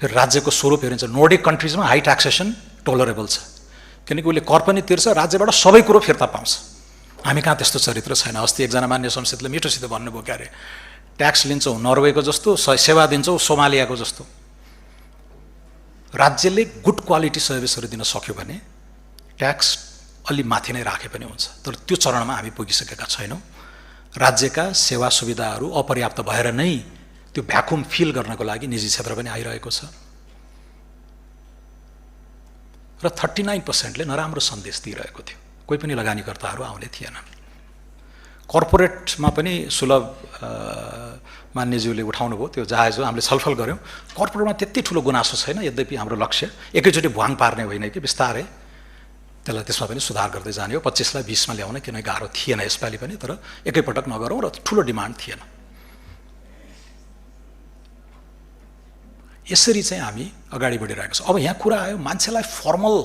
फेरि राज्यको स्वरूप हेरिन्छ, नोर्डिक कन्ट्रिजमा हाई ट्याक्सेसन टोलरेबल छ, किनकि उसले कर पनि तिर्छ, राज्यबाट सबै कुरो फिर्ता पाउँछ। हामी कहाँ त्यस्तो चरित्र छैन। अस्ति एकजना मान्य संसदले मिठोसित भन्नुभयो, क्यारे ट्याक्स लिन्छौँ नर्वेको जस्तो, सेवा दिन्छौँ सोमालियाको जस्तो। राज्यले गुड क्वालिटी सर्भिसहरू दिन सक्यो भने ट्याक्स अलि माथि नै राखे पनि हुन्छ, तर त्यो चरणमा हामी पुगिसकेका छैनौँ। राज्यका सेवा सुविधाहरू अपर्याप्त भएर नै त्यो भ्याकुम फिल गर्नको लागि निजी क्षेत्र पनि आइरहेको छ। र 39%ले नराम्रो सन्देश दिइरहेको थियो, कोही पनि लगानीकर्ताहरू आउने थिएनन्। कर्पोरेटमा पनि सुलभ मान्यज्यूले उठाउनु भयो, त्यो जायज हो, हामीले छलफल गऱ्यौँ। कर्पोरेटमा त्यति ठुलो गुनासो छैन, यद्यपि हाम्रो लक्ष्य एकैचोटि भुवाङ पार्ने होइन कि बिस्तारै त्यसलाई त्यसमा पनि सुधार गर्दै जाने हो। 25लाई 20मा ल्याउन किन गाह्रो थिएन यसपालि पनि, तर एकैपटक नगरौँ र ठुलो डिमान्ड थिएन। यसरी चाहिँ हामी अगाडि बढिरहेको छ। अब यहाँ कुरा आयो, मान्छेलाई फर्मल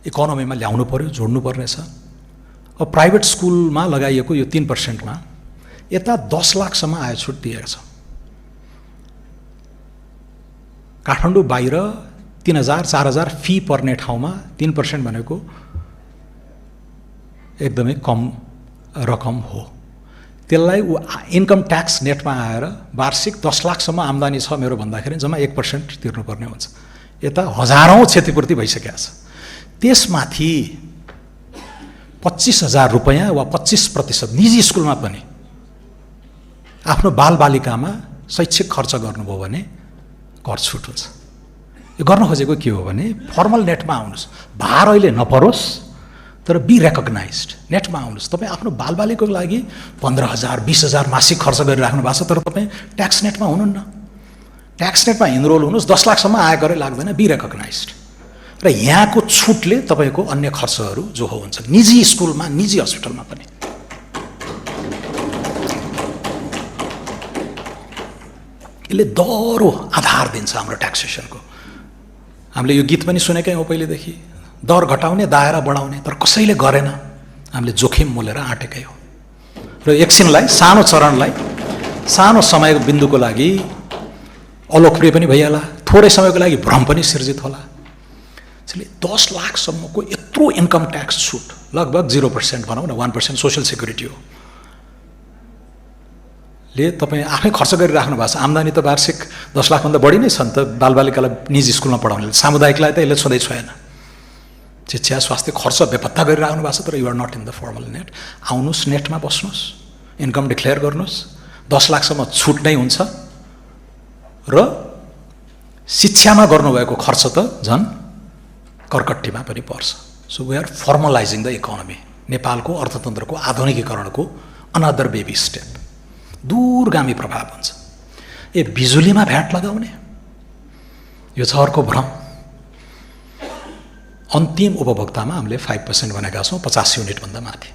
इकोनोमीमा ल्याउनु पर्यो, जोड्नु पर्ने छ। अब प्राइभेट स्कुलमा लगाइएको यो 3%मा यता 10 लाखसम्म आय छुट दिएको छ। काठमाडौँ बाहिर 3000-4000 फी पर्ने ठाउँमा 3% भनेको एकदमै कम रकम हो। त्यसलाई इन्कम ट्याक्स नेटमा आएर वार्षिक 10 लाखसम्म आम्दानी छ मेरो भन्दाखेरि जम्मा 1% तिर्नुपर्ने हुन्छ। यता हजारौँ क्षतिपूर्ति भइसकेको छ। त्यसमाथि 25,000 रुपैयाँ वा 25% निजी स्कुलमा पनि आफ्नो बालबालिकामा शैक्षिक खर्च गर्नुभयो भने कर छुट हुन्छ। यो गर्न खोजेको के हो भने फर्मल नेटमा आउनुहोस्, भार अहिले नपरोस्, तर बी रेकग्नाइज्ड नेटमा आउनुहोस्। तपाईँ आफ्नो बालबालिकाको लागि 15,000 20,000 मासिक खर्च गरिराख्नु भएको छ, तर तपाईँ ट्याक्स नेटमा हुनुहुन्न। ट्याक्स नेटमा इनरोल हुनुहोस्, 10 लाखसम्म आय गरेर लाग्दैन, बी रेकग्नाइज्ड। र यहाँको छुटले तपाईँको अन्य खर्चहरू जो हुन्छ निजी स्कुलमा, निजी हस्पिटलमा पनि यसले दह्रो आधार दिन्छ हाम्रो ट्याक्सेसनको। हामीले यो गीत पनि सुनेकै हो पहिलेदेखि, दर घटाउने दायरा बढाउने, तर कसैले गरेन। हामीले जोखिम मोलेर आँटेकै हो। र एकछिनलाई सानो चरणलाई सानो समय बिन्दुको लागि अलोकप्रिय पनि भइहाल्ला, थोरै समयको लागि भ्रम पनि सिर्जित होला। त्यसैले 10 लाखसम्मको यत्रो इन्कम ट्याक्स छुट, लगभग 0% भनौँ न, 1% सोसियल सेक्युरिटी हो, ले तपाईँ आफै खर्च गरिराख्नु भएको छ। आम्दानी त वार्षिक 10 लाखभन्दा बढी नै छ नि त बालबालिकालाई निजी स्कुलमा पढाउनेले, सामुदायिकलाई त यसले छँदै छैन। शिक्षा स्वास्थ्य खर्च बेपत्ता गरिराख्नु भएको छ, तर you are not in the formal net. आउनुहोस्, नेटमा बस्नुहोस्, इन्कम डिक्लेयर गर्नुहोस्, 10 लाखसम्म छुट नै हुन्छ र शिक्षामा गर्नुभएको खर्च त झन् कर्कट्टीमा पनि पर्छ। So we are formalising the economy. नेपालको अर्थतन्त्रको आधुनिकीकरणको अनदर बेबी स्टेप, दूरगामी प्रभाव हुन्छ। बिजुलीमा भ्याट लगाउने, यो छ अर्को भ्रम। अन्तिम उपभोक्तामा हामीले 5% भनेका छौँ, 50 युनिटभन्दा माथि।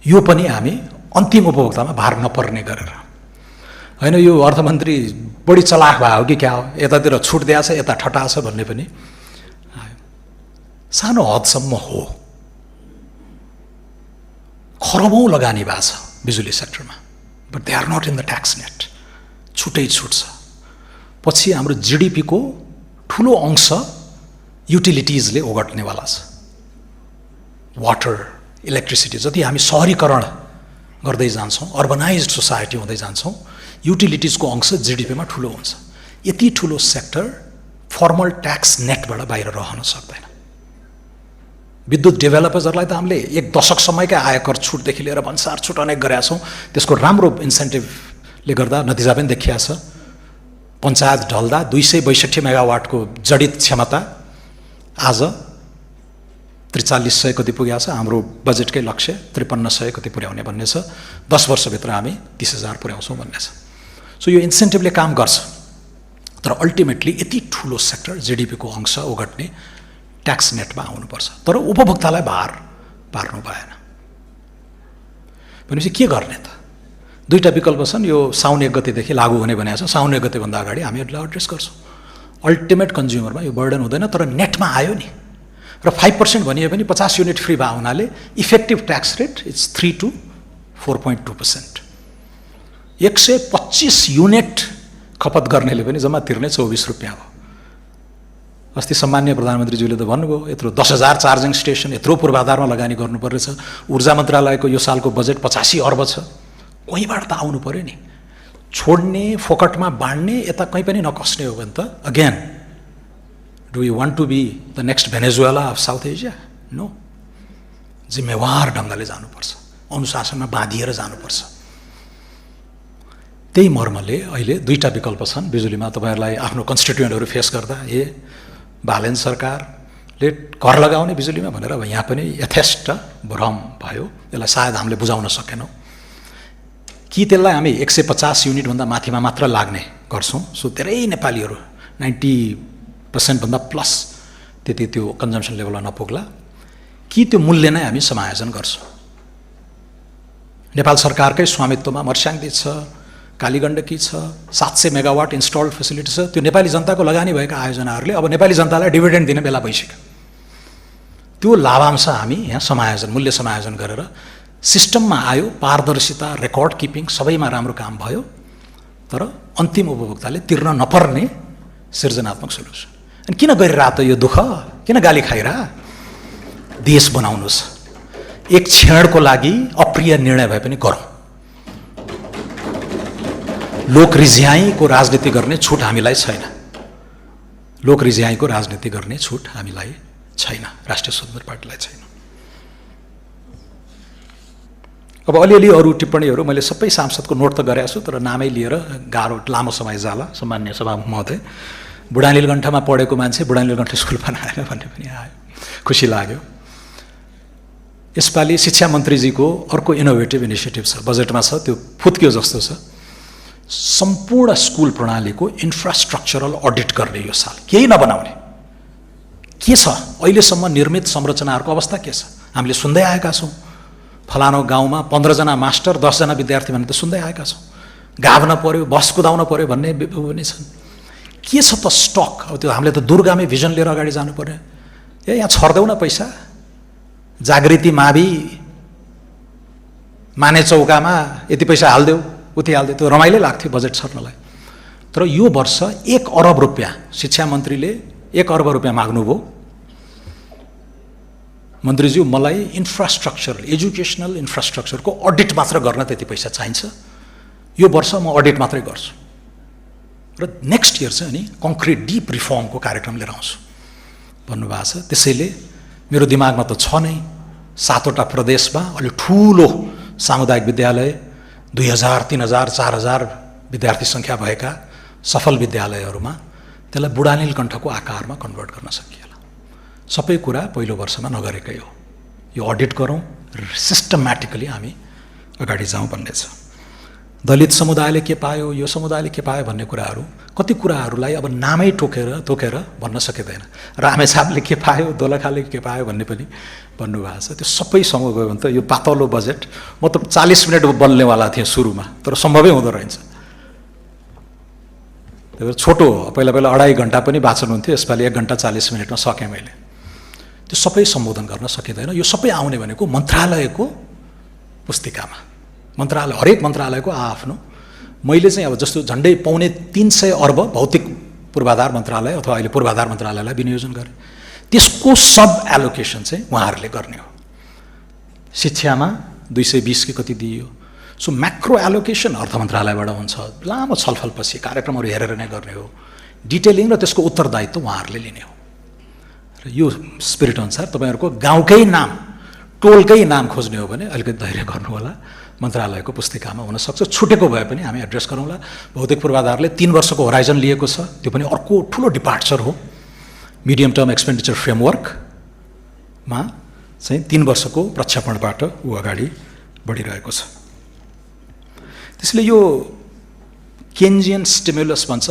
यो पनि हामी अन्तिम उपभोक्तामा भार नपर्ने गरेर होइन। यो अर्थमन्त्री बढी चलाख भयो कि क्या हो, यतातिर छुट दिएछ यता ठटाछ भन्ने पनि सानो हदसम्म हो। खरबौँ लगानी भएको छ बिजुली सेक्टरमा, but they are not in the tax net. छुटै छुट छ। पछि हाम्रो जिडिपीको ठुलो अंश युटिलिटिजले ओगट्नेवाला छ। वाटर, इलेक्ट्रिसिटी, जति हामी सहरीकरण गर्दै जान्छौँ, अर्बनाइज्ड सोसाइटी हुँदै जान्छौँ, युटिलिटिजको अंश जिडिपीमा ठुलो हुन्छ। यति ठुलो सेक्टर फर्मल ट्याक्स नेटबाट बाहिर रहन सक्दैन। विद्युत डेभलपर्सहरूलाई त हामीले 1 दशकसम्मकै आयकर छुटदेखि लिएर भन्सार छुट अनेक गरेका छौँ। त्यसको राम्रो इन्सेन्टिभले गर्दा नतिजा पनि देखिया छ। पञ्चायत ढल्दा 262 मेगावाटको जडित क्षमता आज 4300 कति पुगेको छ। हाम्रो बजेटकै लक्ष्य 5300 कति पुर्याउने भन्ने छ। 10 वर्षभित्र हामी 30,000 पुर्याउँछौँ भन्ने छ। सो यो इन्सेन्टिभले काम गर्छ, तर अल्टिमेटली यति ठुलो सेक्टर जिडिपीको अंश ओगट्ने ट्याक्स नेटमा आउनुपर्छ। तर उपभोक्तालाई भार पार्नु भएन भनेपछि के गर्ने त? दुईटा विकल्प छन्। यो साउन 1 गतेदेखि लागू हुने भनेको छ। साउन 1 गतेभन्दा अगाडि हामी यसलाई एड्रेस गर्छौँ। अल्टिमेट कन्ज्युमरमा यो बर्डन हुँदैन, तर नेटमा आयो नि। र 5% भनिए पनि 50 युनिट फ्री भए हुनाले effective tax rate it's 3 to 4.2%। 125 unit खपत गर्नेले पनि जम्मा तिर्ने 24 रुपियाँ हो। अस्ति सम्मान्य प्रधानमन्त्रीज्यूले त भन्नुभयो, यत्रो 10,000 चार्जिङ स्टेसन, यत्रो पूर्वाधारमा लगानी गर्नुपर्नेछ। ऊर्जा मन्त्रालयको यो सालको बजेट 85 अर्ब छ। कहीँबाट त आउनु पर्यो नि। छोड्ने, फोकटमा बाँड्ने, यता कहीँ पनि नकस्ने हो भने त again do you want to be the next Venezuela of South Asia? No. जिम्मेवार ढङ्गले जानुपर्छ, अनुशासनमा बाँधिएर जानुपर्छ। त्यही मर्मले अहिले दुईटा विकल्प छन् बिजुलीमा। तपाईँहरूलाई आफ्नो कन्स्टिट्युएन्टहरू फेस गर्दा बालेन सरकारले कर लगाउने बिजुलीमा भनेर अब यहाँ पनि यथेष्ट भ्रम भयो। यसलाई सायद हामीले बुझाउन सकेनौँ कि त्यसलाई हामी 150 युनिटभन्दा माथिमा मात्र लाग्ने गर्छौँ। सो धेरै नेपालीहरू 90% भन्दा प्लस त्यति त्यो कन्जम्सन लेभलमा नपुग्ला कि त्यो मूल्य नै हामी समायोजन गर्छौँ। नेपाल सरकारकै स्वामित्वमा मर्स्याङदी छ, कालीगण्डकी छ, 700 मेगावाट इन्स्टल्ड फेसिलिटी छ। त्यो नेपाली जनताको लगानी भएका आयोजनाहरूले अब नेपाली जनतालाई डिभिडेन्ड दिने बेला भइसक्यो। त्यो लाभांश हामी यहाँ समायोजन, मूल्य समायोजन गरेर सिस्टममा आयो। पारदर्शिता, रेकर्ड किपिङ सबैमा राम्रो काम भयो। तर अन्तिम उपभोक्ताले तिर्न नपर्ने सृजनात्मक सोल्युसन। अनि किन गरिरह त यो दुःख? किन गाली खाइरह? देश बनाउनुहोस्। एक क्षणको लागि अप्रिय निर्णय भए पनि गरौँ। लोक रिझ्याईको राजनीति गर्ने छुट हामीलाई छैन। लोक रिझ्याईको राजनीति गर्ने छुट हामीलाई छैन, राष्ट्रिय स्वतन्त्र पार्टीलाई छैन। अब अलिअलि अरू टिप्पणीहरू मैले सबै सांसदको नोट त गरेको छु, तर नामै लिएर गाह्रो लामो समय जाला। सम्मान्य सभामुख महोदय, बुढानीलकण्ठमा पढेको मान्छे बुढानीलकण्ठ स्कुल बनाएन भन्ने पनि आयो, खुसी लाग्यो। यसपालि शिक्षा मन्त्रीजीको अर्को इनोभेटिभ इनिसिएटिभ छ, बजेटमा छ, त्यो फुत्क्यो जस्तो छ। सम्पूर्ण स्कुल प्रणालीको इन्फ्रास्ट्रक्चरल अडिट गर्ने यो साल, केही नबनाउने। के छ अहिलेसम्म निर्मित संरचनाहरूको अवस्था के छ? हामीले सुन्दै आएका छौँ। फलानो गाउँमा 15 जना मास्टर 10 जना विद्यार्थी भन्ने त सुन्दै आएका छौँ। गाभ्न पर्यो, बस कुदाउन पर्यो भन्ने पनि छन्। के छ त स्टक? अब त्यो हामीले त दूरगामी भिजन लिएर अगाडि जानुपर्ने। यहाँ छर्दैउ न पैसा। जागृति मावि माने चौकामा यति पैसा हाल्देऊ उति हाल्देऊ, त्यो रमाइलो लाग्थ्यो बजेट छर्नलाई। तर यो वर्ष 1 अरब रुपियाँ शिक्षा मन्त्रीले 1 अरब रुपियाँ माग्नुभयो। मन्त्रीज्यू मलाई इन्फ्रास्ट्रक्चर एजुकेसनल इन्फ्रास्ट्रक्चरको अडिट मात्र गर्न त्यति पैसा चाहिन्छ, यो वर्ष म अडिट मात्रै गर्छु र नेक्स्ट इयर चाहिँ अनि कङ्क्रिट डिप रिफर्मको कार्यक्रम लिएर आउँछु भन्नुभएको छ। त्यसैले मेरो दिमागमा त छ नै 7वटा प्रदेशमा अलि ठुलो सामुदायिक विद्यालय 2000, 3000, 4000 विद्यार्थी सङ्ख्या भएका सफल विद्यालयहरूमा त्यसलाई बुढा नीलकण्ठको आकारमा कन्भर्ट गर्न सकिएला। सबै कुरा पहिलो वर्षमा नगरेकै हो। यो अडिट गरौँ र सिस्टमेटिकली हामी अगाडि जाउँ भन्ने छ। दलित समुदायले के पायो, यो समुदायले के पायो भन्ने कुराहरू, कति कुराहरूलाई अब नामै तोकेर भन्न सकिँदैन। रामेछापले के पायो, दोलखाले के पायो भन्ने पनि भन्नुभएको छ। त्यो सबै सँग गयो भने त यो पातलो बजेट, म त 40 मिनट बल्नेवाला थिएँ सुरुमा, तर सम्भवै हुँदो रहेछ। त्यो छोटो पहिला 2.5 घन्टा पनि वाचन हुन्थ्यो, यसपालि 1 घन्टा 40 मिनटमा सकेँ मैले। त्यो सबै सम्बोधन गर्न सकिँदैन। यो सबै आउने भनेको मन्त्रालयको पुस्तिकामा, मन्त्रालय हरेक मन्त्रालयको आफ्नो। मैले चाहिँ अब जस्तो झन्डै 350 अर्ब भौतिक पूर्वाधार मन्त्रालय अथवा अहिले पूर्वाधार मन्त्रालयलाई विनियोजन गरेँ। त्यसको सब एलोकेसन चाहिँ उहाँहरूले गर्ने हो। शिक्षामा 220 कि कति दिइयो। सो म्याक्रो एलोकेसन अर्थ मन्त्रालयबाट हुन्छ, लामो छलफलपछि कार्यक्रमहरू हेरेर नै गर्ने हो। डिटेलिङ र त्यसको उत्तरदायित्व उहाँहरूले लिने हो। र यो स्पिरिट अनुसार तपाईँहरूको गाउँकै नाम, टोलकै नाम खोज्ने हो भने अलिकति धैर्य गर्नु होला, मन्त्रालयको पुस्तिकामा हुनसक्छ। छुटेको भए पनि हामी एड्रेस गरौँला। भौतिक पूर्वाधारले 3 वर्षको होराइजन लिएको छ, त्यो पनि अर्को ठुलो डिपार्चर हो। मिडियम टर्म एक्सपेन्डिचर फ्रेमवर्कमा चाहिँ 3 वर्षको प्रक्षेपणबाट ऊ अगाडि बढिरहेको छ। त्यसले यो केन्जियन स्टिमुलस भन्छ,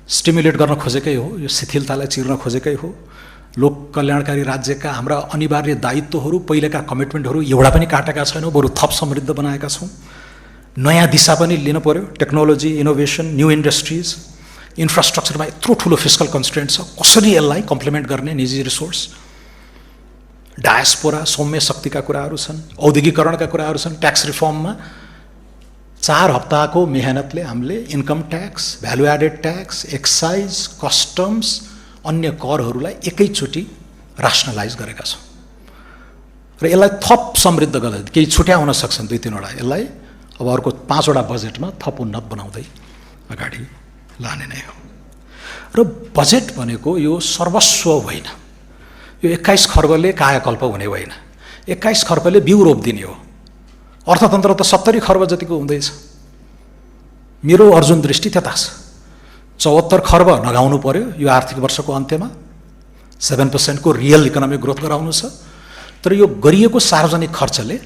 स्टिमुलेट गर्न खोजेकै हो, यो शिथिलतालाई चिर्न खोजेकै हो। लोक कल्याणकारी राज्यका हाम्रा अनिवार्य दायित्वहरू, पहिलेका कमिटमेन्टहरू एउटा पनि काटेका छैनौँ, बरु थप समृद्ध बनाएका छौँ। नयाँ दिशा पनि लिनु पर्यो। टेक्नोलोजी, इनोभेसन, न्यू इन्डस्ट्रिज, इन्फ्रास्ट्रक्चरमा यत्रो ठुलो फिस्कल कन्स्ट्रेन्ट छ, कसरी यसलाई कम्प्लिमेन्ट गर्ने, निजी रिसोर्स, डायस्पोरा, सौम्य शक्तिका कुराहरू छन्, औद्योगिकरणका कुराहरू छन्। ट्याक्स रिफर्ममा 4 हप्ताको मेहनतले हामीले income tax, value added tax, excise, customs, अन्य करहरूलाई एकैचोटि रासनलाइज गरेका छौँ र यसलाई थप समृद्ध गर्दै केही छुट्या हुन सक्छन् 2-3वटा, यसलाई अब अर्को 5वटा बजेटमा थप उन्नत बनाउँदै अगाडि लाने नै हो। र बजेट भनेको यो सर्वस्व होइन, यो 21 खर्बले कायाकल्प हुने होइन, 21 खर्बले बिउ रोपिदिने हो। अर्थतन्त्र त 70 खर्ब जतिको हुँदैछ। मेरो अर्जुन दृष्टि त्यता छ। 74 खर्ब नगाउनु पर्यो यो आर्थिक वर्षको अन्त्यमा, 7% को रियल इकोनोमिक ग्रोथ गराउनु छ। तर यो गरिएको सार्वजनिक खर्चले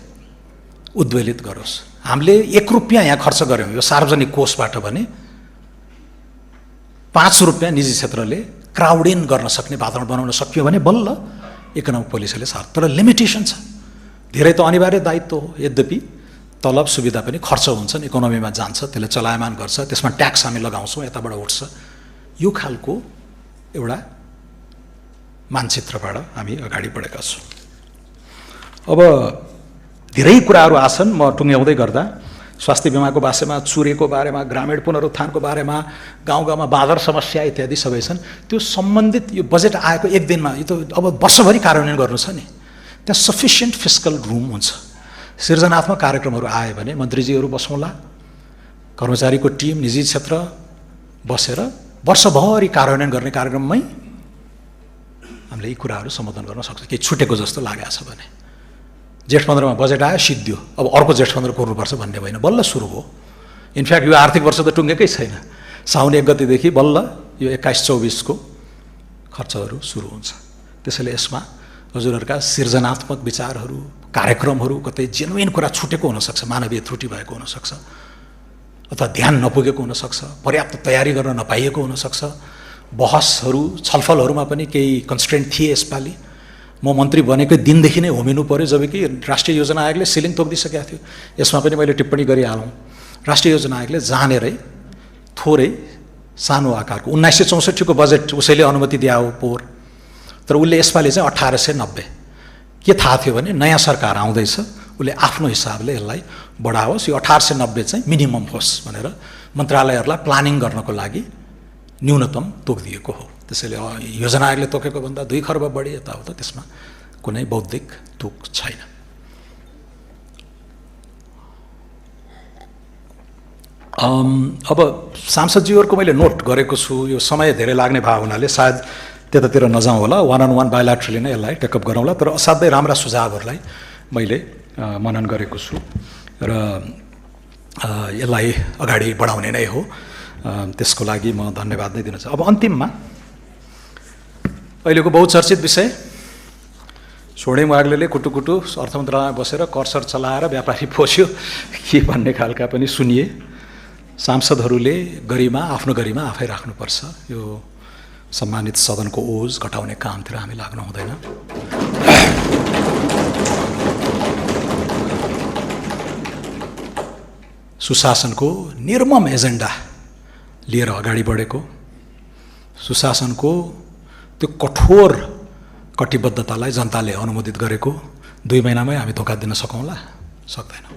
उद्वेलित गरोस्। हामीले 1 रुपियाँ यहाँ खर्च गऱ्यौँ यो सार्वजनिक कोषबाट भने 5 रुपियाँ निजी क्षेत्रले क्राउड इन गर्न सक्ने वातावरण बनाउन सकियो भने बल्ल इकोनोमिक पोलिसीले सार्थ। तर लिमिटेसन छ। धेरै त अनिवार्य दायित्व हो, यद्यपि तलब सुविधा पनि खर्च हुन्छन्, इकोनोमीमा जान्छ, त्यसले चलायमान गर्छ, त्यसमा ट्याक्स हामी लगाउँछौँ, यताबाट उठ्छ। यो खालको एउटा मानचित्रबाट हामी अगाडि बढेका छौँ। अब धेरै कुराहरू आछन्, म टुङ्ग्याउँदै गर्दा स्वास्थ्य बिमाको बारेमा, चुरेको बारेमा, ग्रामीण पुनरुत्थानको बारेमा, गाउँ गाउँमा बाँदर समस्या इत्यादि सबै छन्। त्यो सम्बन्धित यो बजेट आएको 1 दिनमा यो त अब वर्षभरि कार्यान्वयन गर्नु छ नि, त्यहाँ सफिसियन्ट फिस्कल रुम हुन्छ। सृजनात्मक कार्यक्रमहरू आयो भने मन्त्रीजीहरू बसौँला, कर्मचारीको टिम, निजी क्षेत्र बसेर वर्षभरि कार्यान्वयन गर्ने कार्यक्रममै हामीले यी कुराहरू सम्बोधन गर्न सक्छौँ। केही छुटेको जस्तो लागेको छ भने जेठ 15मा बजेट आयो, सिद्धियो, अब अर्को जेठ 15 गर्नुपर्छ भन्ने होइन, बल्ल सुरु हो। इनफ्याक्ट यो आर्थिक वर्ष त टुङ्गेकै छैन, साउन 1 गतेदेखि बल्ल यो 21-24 को खर्चहरू सुरु हुन्छ। त्यसैले यसमा हजुरहरूका सृजनात्मक विचारहरू, कार्यक्रमहरू, कतै जेन्युइन कुरा छुटेको हुनसक्छ, मानवीय त्रुटि भएको हुनसक्छ, अथवा ध्यान नपुगेको हुनसक्छ, पर्याप्त तयारी गर्न नपाइएको हुनसक्छ। बहसहरू, छलफलहरूमा पनि केही कन्स्ट्रेन्ट थिए यसपालि। म मन्त्री बनेको दिनदेखि नै होमिनु पर्यो, जबकि राष्ट्रिय योजना आयोगले सिलिङ तोकिदिसकेको थियो। यसमा पनि मैले टिप्पणी गरिहालौँ। राष्ट्रिय योजना आयोगले जानेरै थोरै सानो आकारको 1964 को बजेट उसैले अनुमति दिए हो पोहोर, तर उसले यसपालि चाहिँ 1890 के थाहा थियो भने नयाँ सरकार आउँदैछ, उसले आफ्नो हिसाबले यसलाई बढाओस्, यो 1890 चाहिँ मिनिमम होस् भनेर मन्त्रालयहरूलाई प्लानिङ गर्नको लागि न्यूनतम तोकिदिएको हो। त्यसैले योजना आयोगले तोकेको भन्दा 2 खर्ब बढी यताउता, त्यसमा कुनै बौद्धिक तुक छैन। अब सांसदज्यूहरूको मैले नोट गरेको छु, यो समय धेरै लाग्ने भएको हुनाले सायद त्यतातिर नजाउँ होला, 1-on-1 बायोल्याट्रली नै यसलाई टेकअप गरौँला। तर असाध्यै राम्रा सुझावहरूलाई मैले मनन गरेको छु र यसलाई अगाडि बढाउने नै हो, त्यसको लागि म धन्यवाद नै दिन चाहन्छु। अब अन्तिममा अहिलेको बहुचर्चित विषय छोडेम वाग्लेले कुटुकुटु अर्थ मन्त्रालयमा बसेर कर्सर चलाएर व्यापारी पोस्यो के भन्ने खालका पनि सुनिए। सांसदहरूले गरिमा, आफ्नो गरिमा आफै राख्नुपर्छ। यो सम्मानित सदनको ओज घटाउने कामतिर हामी लाग्नु हुँदैन। सुशासनको निर्मम एजेन्डा लिएर अगाडि बढेको, सुशासनको त्यो कठोर कटिबद्धतालाई जनताले अनुमोदित गरेको 2 महिनामै हामी धोका दिन सकौँला? सक्दैनौँ।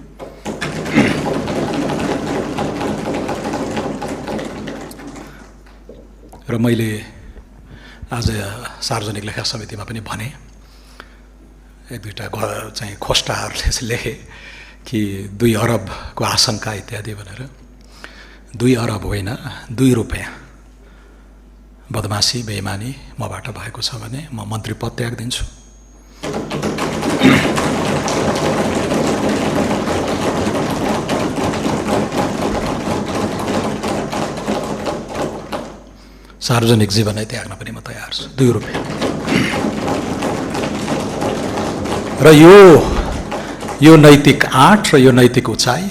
र मैले आज सार्वजनिक लेखा समितिमा पनि भने, 1-2टा चाहिँ खोस्टाहरूले लेखे कि 2 अरबको आशंका इत्यादि भनेर। 2 अरब होइन, 2 रुपैयाँ बदमासी बेइमानी मबाट भएको छ भने म मन्त्री पद त्याग दिन्छु। सार्वजनिक जीवनै त्याग्न पनि म तयार छु, 2 रुपैयाँ। र यो नैतिक आँट र यो नैतिक उचाइ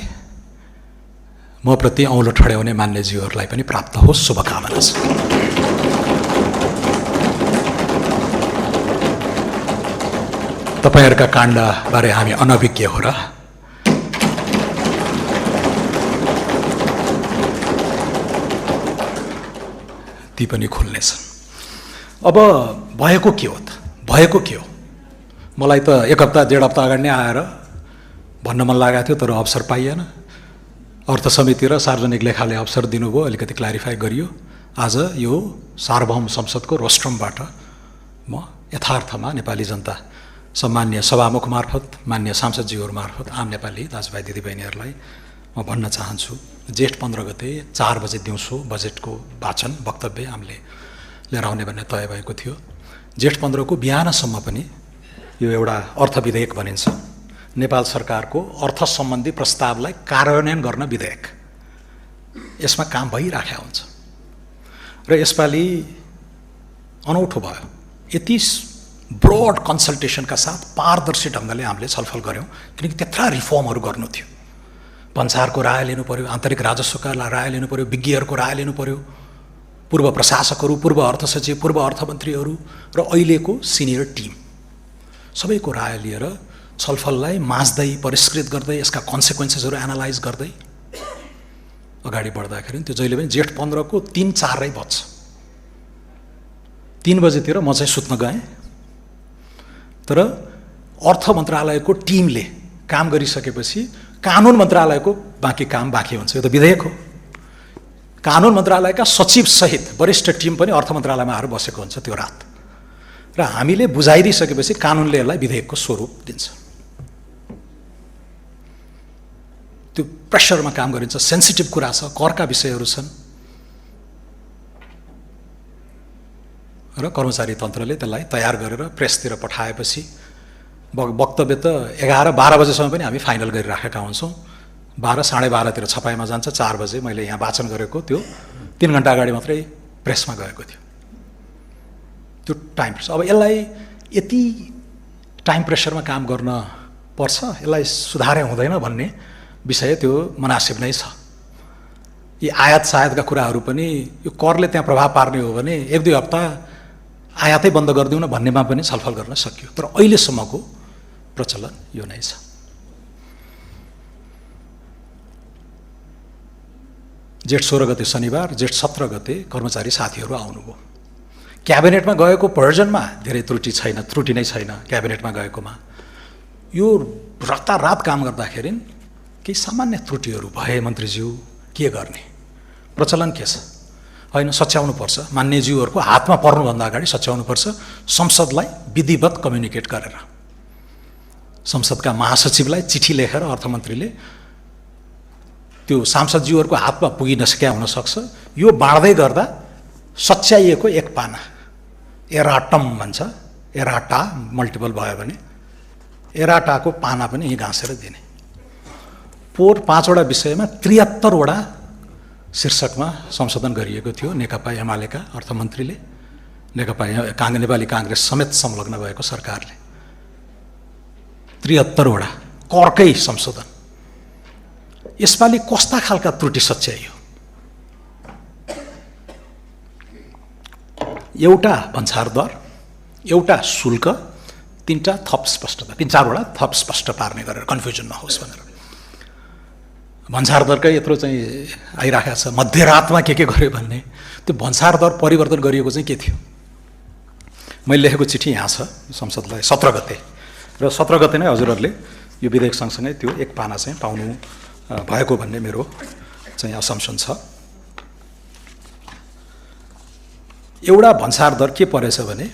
म प्रति औँलो ठड्याउने मान्यज्यूहरूलाई पनि प्राप्त होस्, शुभकामना छ। तपाईहरुका काण्डबारे हामी अनभिज्ञ हो र? ती पनि खुल्नेछन्। अब भएको के हो त? भएको के हो? मलाई त 1 हप्ता 1.5 हप्ता अगाडि नै आएर भन्न मन लागेको थियो, तर अवसर पाइएन। अर्थ समिति र सार्वजनिक लेखाले अवसर दिनुभयो, अलिकति क्ल्यारिफाई गरियो। आज यो सार्वभौम संसदको रोस्ट्रमबाट म यथार्थमा नेपाली जनता, सम्मान्य सभामुख मार्फत, मान्य सांसदज्यूहरू मार्फत आम नेपाली दाजुभाइ दिदीबहिनीहरूलाई म भन्न चाहन्छु, जेठ 15 गते 4 बजे दिउँसो बजेटको वाचन वक्तव्य हामीले लिएर आउने भन्ने तय भएको थियो। जेठ 15 को बिहानसम्म पनि यो एउटा अर्थ विधेयक भनिन्छ, नेपाल सरकारको अर्थ सम्बन्धी प्रस्तावलाई कार्यान्वयन गर्न विधेयक, यसमा काम भइराखेको हुन्छ। र यसपालि अनौठो भयो, यति ब्रोड कन्सल्टेसनका साथ पारदर्शी ढङ्गले हामीले छलफल गऱ्यौँ, किनकि त्यत्रा रिफर्महरू गर्नु थियो। भन्सारको राय लिनु पर्यो, आन्तरिक राजस्वका राय लिनु पर्यो, विज्ञहरूको राय लिनु पर्यो, पूर्व प्रशासकहरू, पूर्व अर्थ सचिव, पूर्व अर्थमन्त्रीहरू र अहिलेको सिनियर टिम सबैको राय लिएर छलफललाई माझ्दै, परिष्कृत गर्दै, यसका कन्सिक्वेन्सेसहरू एनालाइज गर्दै अगाडि बढ्दाखेरि त्यो जहिले पनि जेठ 15 को 3-4 बज्छ। 3 बजेतिर म चाहिँ सुत्न गएँ, तर अर्थ मन्त्रालयको टिमले काम गरिसकेपछि कानुन मन्त्रालयको बाँकी काम बाँकी हुन्छ। यो त विधेयक हो। कानुन मन्त्रालयका सचिव सहित वरिष्ठ टिम पनि अर्थ मन्त्रालयमा आएर बसेको हुन्छ त्यो रात, र हामीले बुझाइदिइसकेपछि कानुनले यसलाई विधेयकको स्वरूप दिन्छ। त्यो प्रेसरमा काम गरिन्छ, सेन्सिटिभ कुरा छ, करका विषयहरू छन्, र कर्मचारी तन्त्रले त्यसलाई तयार गरेर प्रेसतिर पठाएपछि वक्तव्य त 11-12 बजेसम्म पनि हामी फाइनल गरिराखेका हुन्छौँ। 12-12:30 छपाईमा जान्छ, 4 बजे मैले यहाँ वाचन गरेको त्यो 3 घण्टा अगाडि मात्रै प्रेसमा गएको थियो। त्यो टाइम प्रेसर, अब यसलाई यति टाइम प्रेसरमा काम गर्न पर्छ, यसलाई सुधारे हुँदैन भन्ने विषय त्यो मुनासिब नै छ। यी आयात सायातका कुराहरू पनि यो करले त्यहाँ प्रभाव पार्ने हो भने 1-2 हप्ता आयातै बन्द गरिदिउँ न भन्नेमा पनि छलफल गर्न सकियो, तर अहिलेसम्मको प्रचलन यो नै छ। जेठ 16 गते शनिबार, जेठ 17 गते कर्मचारी साथीहरू आउनुभयो। क्याबिनेटमा गएको भर्जनमा धेरै त्रुटि नै छैन क्याबिनेटमा गएकोमा। यो रातारात काम गर्दाखेरि केही सामान्य त्रुटिहरू भए मन्त्रीज्यू के गर्ने? प्रचलन के छ? होइन, सच्याउनुपर्छ, मान्यज्यूहरूको हातमा पर्नुभन्दा अगाडि सच्याउनुपर्छ, संसदलाई विधिवत कम्युनिकेट गरेर। संसदका महासचिवलाई चिठी लेखेर अर्थमन्त्रीले त्यो सांसदज्यूहरूको हातमा पुगि नसक्या हुनसक्छ, यो बाँड्दै गर्दा सच्याइएको एक पाना, एराटम भन्छ, एराटा मल्टिपल भयो भने एराटाको पाना पनि यहीँ घाँसेर दिने। पोहोर 5वटा विषयमा 73वटा शीर्षकमा संशोधन गरिएको थियो नेकपा एमालेका अर्थमन्त्रीले, नेपाली काङ्ग्रेस समेत संलग्न भएको सरकारले। 73वटा करकै संशोधन। यसपालि कस्ता खालका त्रुटि सच्याइयो? एउटा भन्सार दर, एउटा शुल्क, 3टा थप स्पष्टता, 3-4वटा थप स्पष्ट पार्ने गरेर कन्फ्युजन नहोस् भनेर। भन्सार दरकै यत्रो चाहिँ आइराखेको छ, मध्यरातमा के गर्यो भन्ने। त्यो भन्सार दर परिवर्तन गरिएको चाहिँ के थियो? मैले लेखेको चिठी यहाँ छ संसदलाई 17 गते, र 17 गते नै हजुरहरूले यो विधेयक सँगसँगै त्यो एक पाना चाहिँ पाउनु भएको भन्ने मेरो चाहिँ असम्पसन छ। एउटा भन्सार दर के परेछ भने,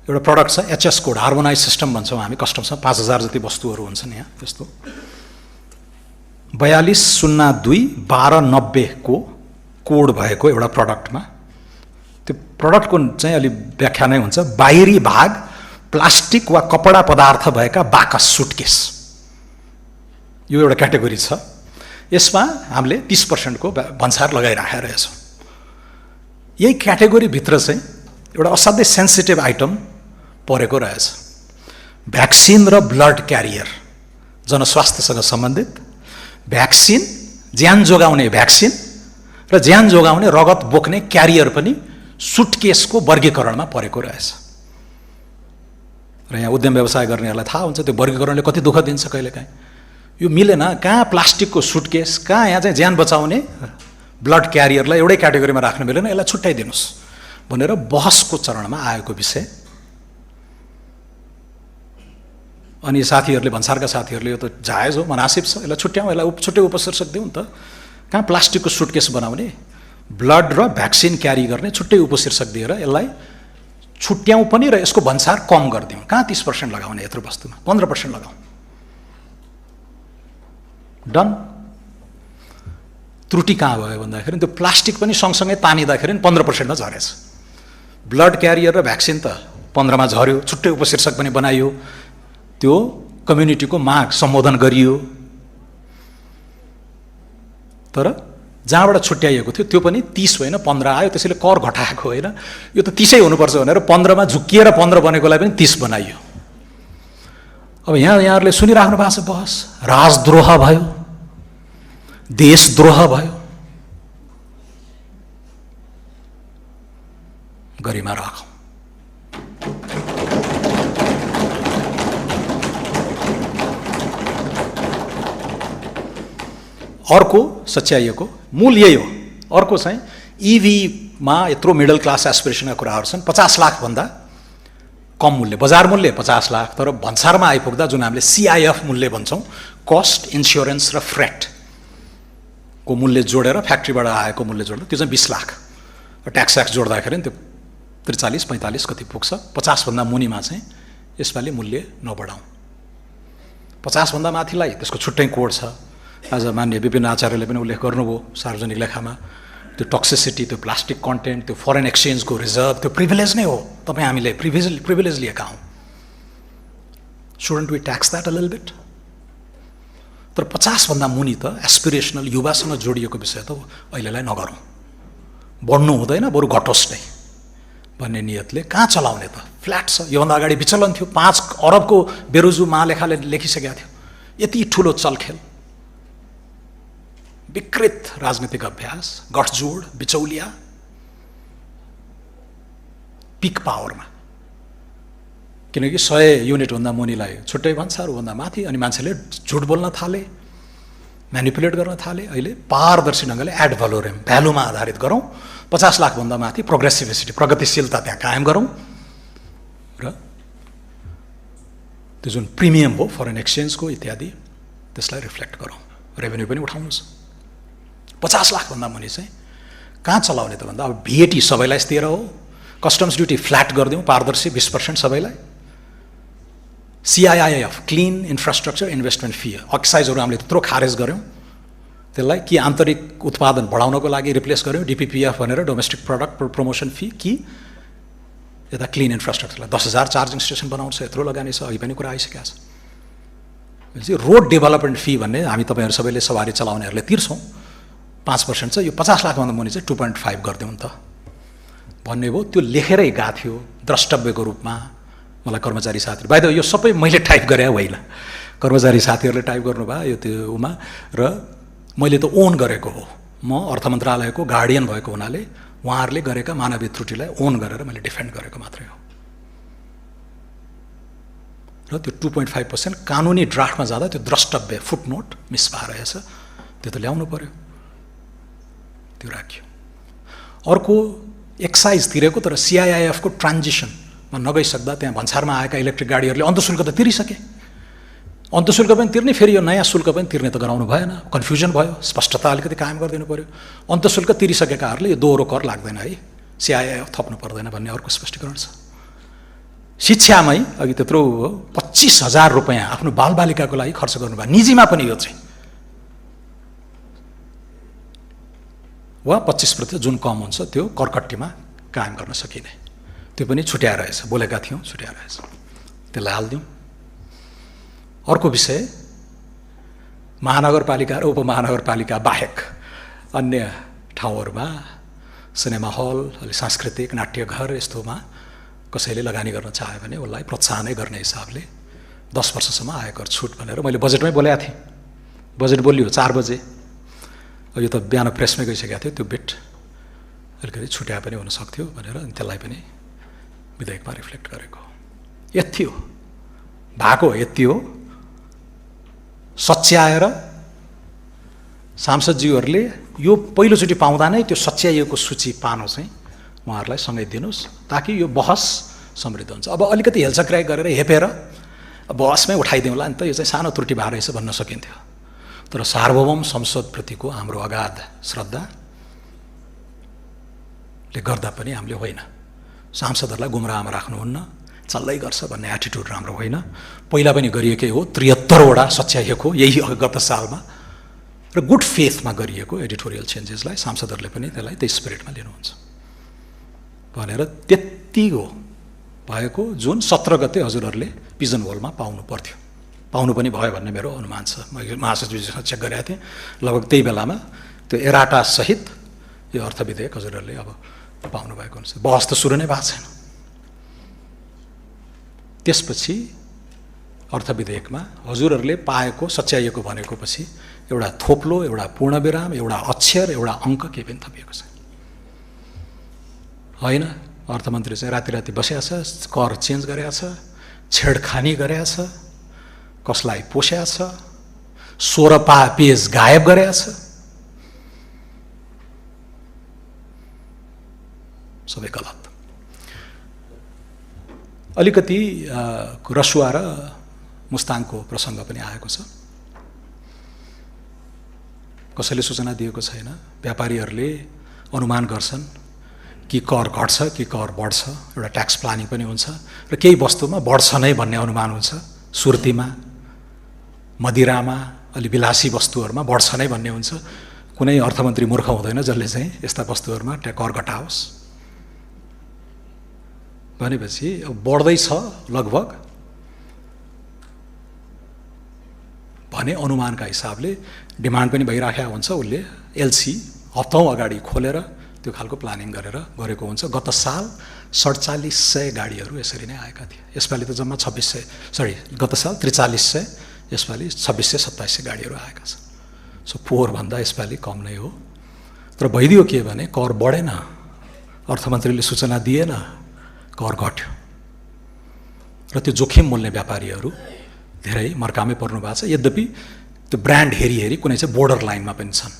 एउटा प्रडक्ट छ एचएस कोड, हार्मोनाइज सिस्टम भन्छौँ हामी कस्टम्समा, 5000 जति वस्तुहरू हुन्छन् यहाँ त्यस्तो। 4202-1290 को कोड भएको एउटा प्रडक्टमा, त्यो प्रडक्टको चाहिँ अलि व्याख्या नै हुन्छ, बाहिरी भाग प्लास्टिक वा कपडा पदार्थ भएका बाकस, सुटकेस, यो एउटा क्याटेगोरी छ। यसमा हामीले 30% को भन्सार लगाइराखेका रहेछौँ। यही क्याटेगोरीभित्र चाहिँ एउटा असाध्यै सेन्सिटिभ आइटम परेको रहेछ, भ्याक्सिन र ब्लड क्यारियर, जनस्वास्थ्यसँग सम्बन्धित भ्याक्सिन, ज्यान जोगाउने भ्याक्सिन र ज्यान जोगाउने रगत बोक्ने क्यारियर पनि सुटकेसको वर्गीकरणमा परेको रहेछ। र यहाँ उद्यम व्यवसाय गर्नेहरूलाई थाहा हुन्छ त्यो वर्गीकरणले कति दुःख दिन्छ कहिलेकाहीँ। यो मिलेन, कहाँ प्लास्टिकको सुटकेस, कहाँ यहाँ चाहिँ ज्यान बचाउने ब्लड क्यारियरलाई एउटै क्याटेगोरीमा राख्न मिलेन, यसलाई छुट्याइदिनुहोस् भनेर बहसको चरणमा आएको विषय। अनि साथीहरूले, भन्सारका साथीहरूले यो त जायज हो, मनासिब छ, यसलाई छुट्याउँ, यसलाई छुट्टै उपशीर्षक दिउँ त। कहाँ प्लास्टिकको सुटकेस बनाउने, ब्लड र भ्याक्सिन क्यारी गर्ने छुट्टै उपशीर्षक दिएर यसलाई छुट्याउँ पनि र यसको भन्सार कम गरिदिउँ। कहाँ 30% लगाउने यत्रो वस्तुमा, 15% लगाउँ, डन। त्रुटि कहाँ भयो भन्दाखेरि त्यो प्लास्टिक पनि सँगसँगै तानिँदाखेरि 15%मा झरेछ। ब्लड क्यारियर र भ्याक्सिन त 15मा झऱ्यो, छुट्टै उपशीर्षक पनि बनाइयो, त्यो कम्युनिटीको माग सम्बोधन गरियो। तर जहाँबाट छुट्याइएको थियो त्यो पनि 30 होइन 15 आयो, त्यसैले कर घटाएको होइन, यो त 30 हुनुपर्छ भनेर 15मा झुक्किएर 15 बनेकोलाई पनि 30 बनाइयो। अब यहाँहरूले सुनिराख्नु भएको छ बहस, राजद्रोह भयो, देशद्रोह भयो, गरिमा राखौँ। अर्को सच्याइएको मूल यही हो। अर्को चाहिँ इभीमा यत्रो मिडल क्लास एस्पिरेसनका कुराहरू छन्, 50 लाखभन्दा कम मूल्य, बजार मूल्य 50 लाख, तर भन्सारमा आइपुग्दा जुन हामीले CIF मूल्य भन्छौँ, कस्ट, इन्स्योरेन्स र फ्रेट को मूल्य जोडेर, फ्याक्ट्रीबाट आएको मूल्य जोडेर त्यो चाहिँ 20 लाख, ट्याक्स जोड्दाखेरि त्यो 43-45 कति पुग्छ। 50भन्दा मुनिमा चाहिँ यसपालि मूल्य नबढाउँ। 50भन्दा माथिलाई त्यसको छुट्टै कोड छ। आज मान्य विपिन आचार्यले पनि उल्लेख गर्नुभयो सार्वजनिक लेखामा, त्यो टक्सिसिटी, त्यो प्लास्टिक कन्टेन्ट, त्यो फरेन एक्सचेन्जको रिजर्भ, त्यो प्रिभिलेज नै हो। तपाईँ हामीले प्रिभिलेज लिएका हौँ। Shouldn't we tax that a little bit? तर 50भन्दा मुनि त एस्पिरेसनल युवासँग जोडिएको विषय त अहिलेलाई नगरौँ, बढ्नु हुँदैन, बरु घटोस् नै भन्ने नियतले कहाँ चलाउने त? फ्ल्याट छ। योभन्दा अगाडि विचलन थियो, 5 अरबको बेरोजु महालेखाले लेखिसकेका थियो। यति ठुलो चलखेल, विकृत राजनीतिक अभ्यास, गठजोड, बिचौलिया, पिक पावरमा। किनकि 100 युनिटभन्दा मुनिलाई छुट्टै भन्सारभन्दा माथि, अनि मान्छेले झुट बोल्न थाले, म्यानिपुलेट गर्न थाले। अहिले पारदर्शी ढङ्गले एड भ्यालोरेम, भ्यालुमा आधारित गरौँ, 50 लाखभन्दा माथि प्रोग्रेसिभिसिटी, प्रगतिशीलता त्यहाँ कायम गरौँ, र त्यो जुन प्रिमियम हो फरेन एक्सचेन्जको इत्यादि त्यसलाई रिफ्लेक्ट गरौँ। रेभेन्यू पनि उठाउनुहोस्। 50 लाखभन्दा मुनि चाहिँ कहाँ चलाउने त भन्दा अब VAT सबैलाई 13 हो, कस्टम्स ड्युटी फ्ल्याट गरिदिउँ पारदर्शी 20% सबैलाई, CIIF clean infrastructure investment fee एक्साइजहरू हामीले त्यत्रो खारेज गऱ्यौँ, त्यसलाई कि आन्तरिक उत्पादन बढाउनको लागि रिप्लेस गऱ्यौँ DPPF भनेर डोमेस्टिक प्रडक्ट प्रमोसन फी, कि यता क्लिन इन्फ्रास्ट्रक्चरलाई 10,000 चार्जिङ स्टेसन बनाउँछ, यत्रो लगानी छ, अघि पनि कुरा आइसकेको छ। भनेपछि रोड डेभलपमेन्ट फी भन्ने हामी तपाईँहरू सबैले सवारी चलाउनेहरूले तिर्छौँ 5% छ, यो 50 लाखभन्दा मुनि चाहिँ 2.5 गरिदिउँ त भन्ने भयो। त्यो लेखेरै गएको थियो द्रष्टव्यको रूपमा मलाई कर्मचारी साथीहरू। बाइ द वे यो सबै मैले टाइप गरे होइन, कर्मचारी साथीहरूले टाइप गर्नुभयो यो त्यो उमा, र मैले त ओन गरेको हो। म अर्थ मन्त्रालयको गार्डियन भएको हुनाले उहाँहरूले गरेका मानवीय त्रुटिलाई ओन गरेर मैले डिफेन्ड गरेको मात्रै हो। र त्यो 2.5% कानुनी ड्राफ्टमा जाँदा त्यो द्रष्टव्य फुटनोट मिस भएर रहेछ, त्यो त ल्याउनु पर्यो, त्यो राख्यो। अर्को एक्साइज तिरेको तर CIIF को ट्रान्जिसनमा नगइसक्दा त्यहाँ भन्सारमा आएका इलेक्ट्रिक गाडीहरूले अन्तशुल्क त तिरिसके, अन्तशुल्क पनि तिर्ने, फेरि यो नयाँ शुल्क पनि तिर्ने त गराउनु भएन, कन्फ्युजन भयो, स्पष्टता अलिकति कायम गरिदिनु पर्यो। अन्तशुल्क तिरिसकेकाहरूले यो दोहोरो कर लाग्दैन है, CIIF थप्नु पर्दैन भन्ने अर्को स्पष्टीकरण छ। शिक्षामै अघि त्यत्रो 25,000 रुपियाँ आफ्नो बालबालिकाको लागि खर्च गर्नुभयो, निजीमा पनि यो चाहिँ वा 25% जुन कम हुन्छ त्यो करकट्टीमा कायम गर्न सकिने, त्यो पनि छुट्याएर रहेछ, बोलेका थियौँ छुट्याएर रहेछ, त्यसलाई हालिदिउँ। अर्को विषय महानगरपालिका र उपमहानगरपालिका बाहेक अन्य ठाउँहरूमा सिनेमा हल, अलि सांस्कृतिक नाट्यघर यस्तोमा कसैले लगानी गर्न चाह्यो भने उसलाई प्रोत्साहनै गर्ने हिसाबले 10 वर्षसम्म आयकर छुट भनेर मैले बजेटमै बोलेको थिएँ। बजेट बोलियो 4 बजे, यो त बिहान प्रेसमै गइसकेको थियो, त्यो बिट अलिकति छुट्या पनि हुन सक्थ्यो भनेर त्यसलाई पनि विधेयकमा रिफ्लेक्ट गरेको। यति हो भएको, यति हो। सच्याएर सांसदज्यूहरूले यो पहिलोचोटि पाउँदा नै त्यो सच्याइएको सूची पानो चाहिँ उहाँहरूलाई सँगै दिनुहोस्, ताकि यो बहस समृद्ध हुन्छ। अब अलिकति हेलचक्राइ गरेर हेपेर बहसमै उठाइदिउँला नि त, यो चाहिँ सानो त्रुटि भएर रहेछ भन्न सकिन्थ्यो। तर सार्वभौम संसदप्रतिको हाम्रो अगाध श्रद्धाले गर्दा पनि हामीले होइन, सांसदहरूलाई गुमराहमा राख्नुहुन्न, चल्दै गर्छ भन्ने एटिट्युड राम्रो होइन। पहिला पनि गरिएकै हो, 73 वटा सच्याइएको यही गत सालमा, र गुड फेथमा गरिएको एडिटोरियल चेन्जेसलाई सांसदहरूले पनि त्यसलाई त्यही स्पिरिटमा लिनुहुन्छ भनेर त्यति हो भएको, जुन 17 गते हजुरहरूले पिजन होलमा पाउनु पर्थ्यो, पाउनु पनि भयो भन्ने मेरो अनुमान छ। मैले महासचिवजीसँग चेक गरेको थिएँ, लगभग त्यही बेलामा त्यो एराटा सहित यो अर्थ विधेयक हजुरहरूले अब पाउनु भएको हुन्छ। बहस त सुरु नै भएको छैन। त्यसपछि अर्थ विधेयकमा हजुरहरूले पाएको सच्याइएको भनेको पछि एउटा थोप्लो, एउटा पूर्णविराम, एउटा अक्षर, एउटा अङ्क केही पनि थपिएको छैन। होइन, अर्थमन्त्री चाहिँ राति राति बसेको छ, कर चेन्ज गरेको छ, छेडखानी गरेको छ, कसलाई पोस्या छ, 16 पेज गायब गरेको छ, सबै गलत। अलिकति रसुवा र मुस्ताङको प्रसङ्ग पनि आएको छ। कसैले सूचना दिएको छैन, व्यापारीहरूले अनुमान गर्छन् कि कर घट्छ कि कर बढ्छ, एउटा ट्याक्स प्लानिङ पनि हुन्छ, र केही वस्तुमा बढ्छ नै भन्ने अनुमान हुन्छ, सुर्तीमा, मदिरामा, अलि विलासी वस्तुहरूमा बढ्छ नै भन्ने हुन्छ। कुनै अर्थमन्त्री मूर्ख हुँदैन जसले चाहिँ यस्ता वस्तुहरूमा कर घटाओस् भनेपछि अब बढ्दैछ लगभग भने अनुमानका हिसाबले डिमान्ड पनि भइराखेको हुन्छ, उसले एलसी हप्तौँ अगाडि खोलेर त्यो खालको प्लानिङ गरेर गरेको हुन्छ। गत साल 4700 गाडीहरू यसरी नै आएका थिए, यसपालि त जम्मा 2600, गत साल 4300, यसपालि 2600-2700 गाडीहरू आएका छन्। सो पोहोरभन्दा यसपालि कम नै हो। तर भइदियो के भने कर बढेन, अर्थमन्त्रीले सूचना दिएन, कर घट्यो, र त्यो जोखिम मोल्ने व्यापारीहरू धेरै मर्कामै पर्नु भएको छ। यद्यपि त्यो ब्रान्ड हेरी कुनै चाहिँ बोर्डर लाइनमा पनि छन्,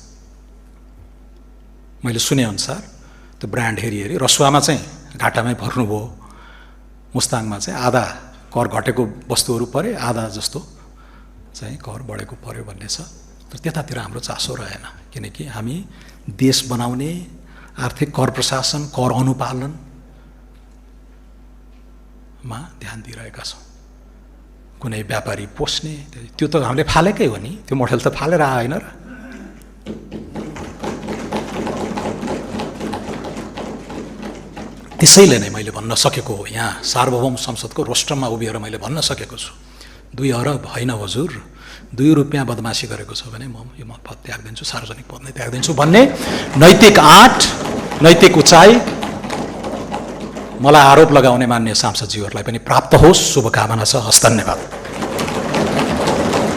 मैले सुनेअनुसार त्यो ब्रान्ड हेरी रसुवामा चाहिँ घाटामै पर्नुभयो, मुस्ताङमा चाहिँ आधा कर घटेको वस्तुहरू परे, आधा जस्तो चाहिँ कर बढेको पर्यो भन्ने छ। तर त्यतातिर हाम्रो चासो रहेन, किनकि हामी देश बनाउने, आर्थिक कर प्रशासन, कर अनुपालनमा ध्यान दिइरहेका छौँ। कुनै व्यापारी पोस्ने, त्यो त हामीले फालेकै हो नि, त्यो मोडेल त फालेर आएन र। त्यसैले नै मैले भन्न सकेको हो, यहाँ सार्वभौम संसदको रोस्टरमा उभिएर मैले भन्न सकेको छु, 2 अरब होइन हजुर, 2 रुपियाँ बदमासी गरेको छ भने म यो पद त्याग्दिन्छु, सार्वजनिक पद नै त्याग्दिन्छु भन्ने नैतिक आँट, नैतिक उचाइ मलाई आरोप लगाउने मान्य सांसदज्यूहरूलाई पनि प्राप्त होस्, शुभकामना छ। हस्, धन्यवाद।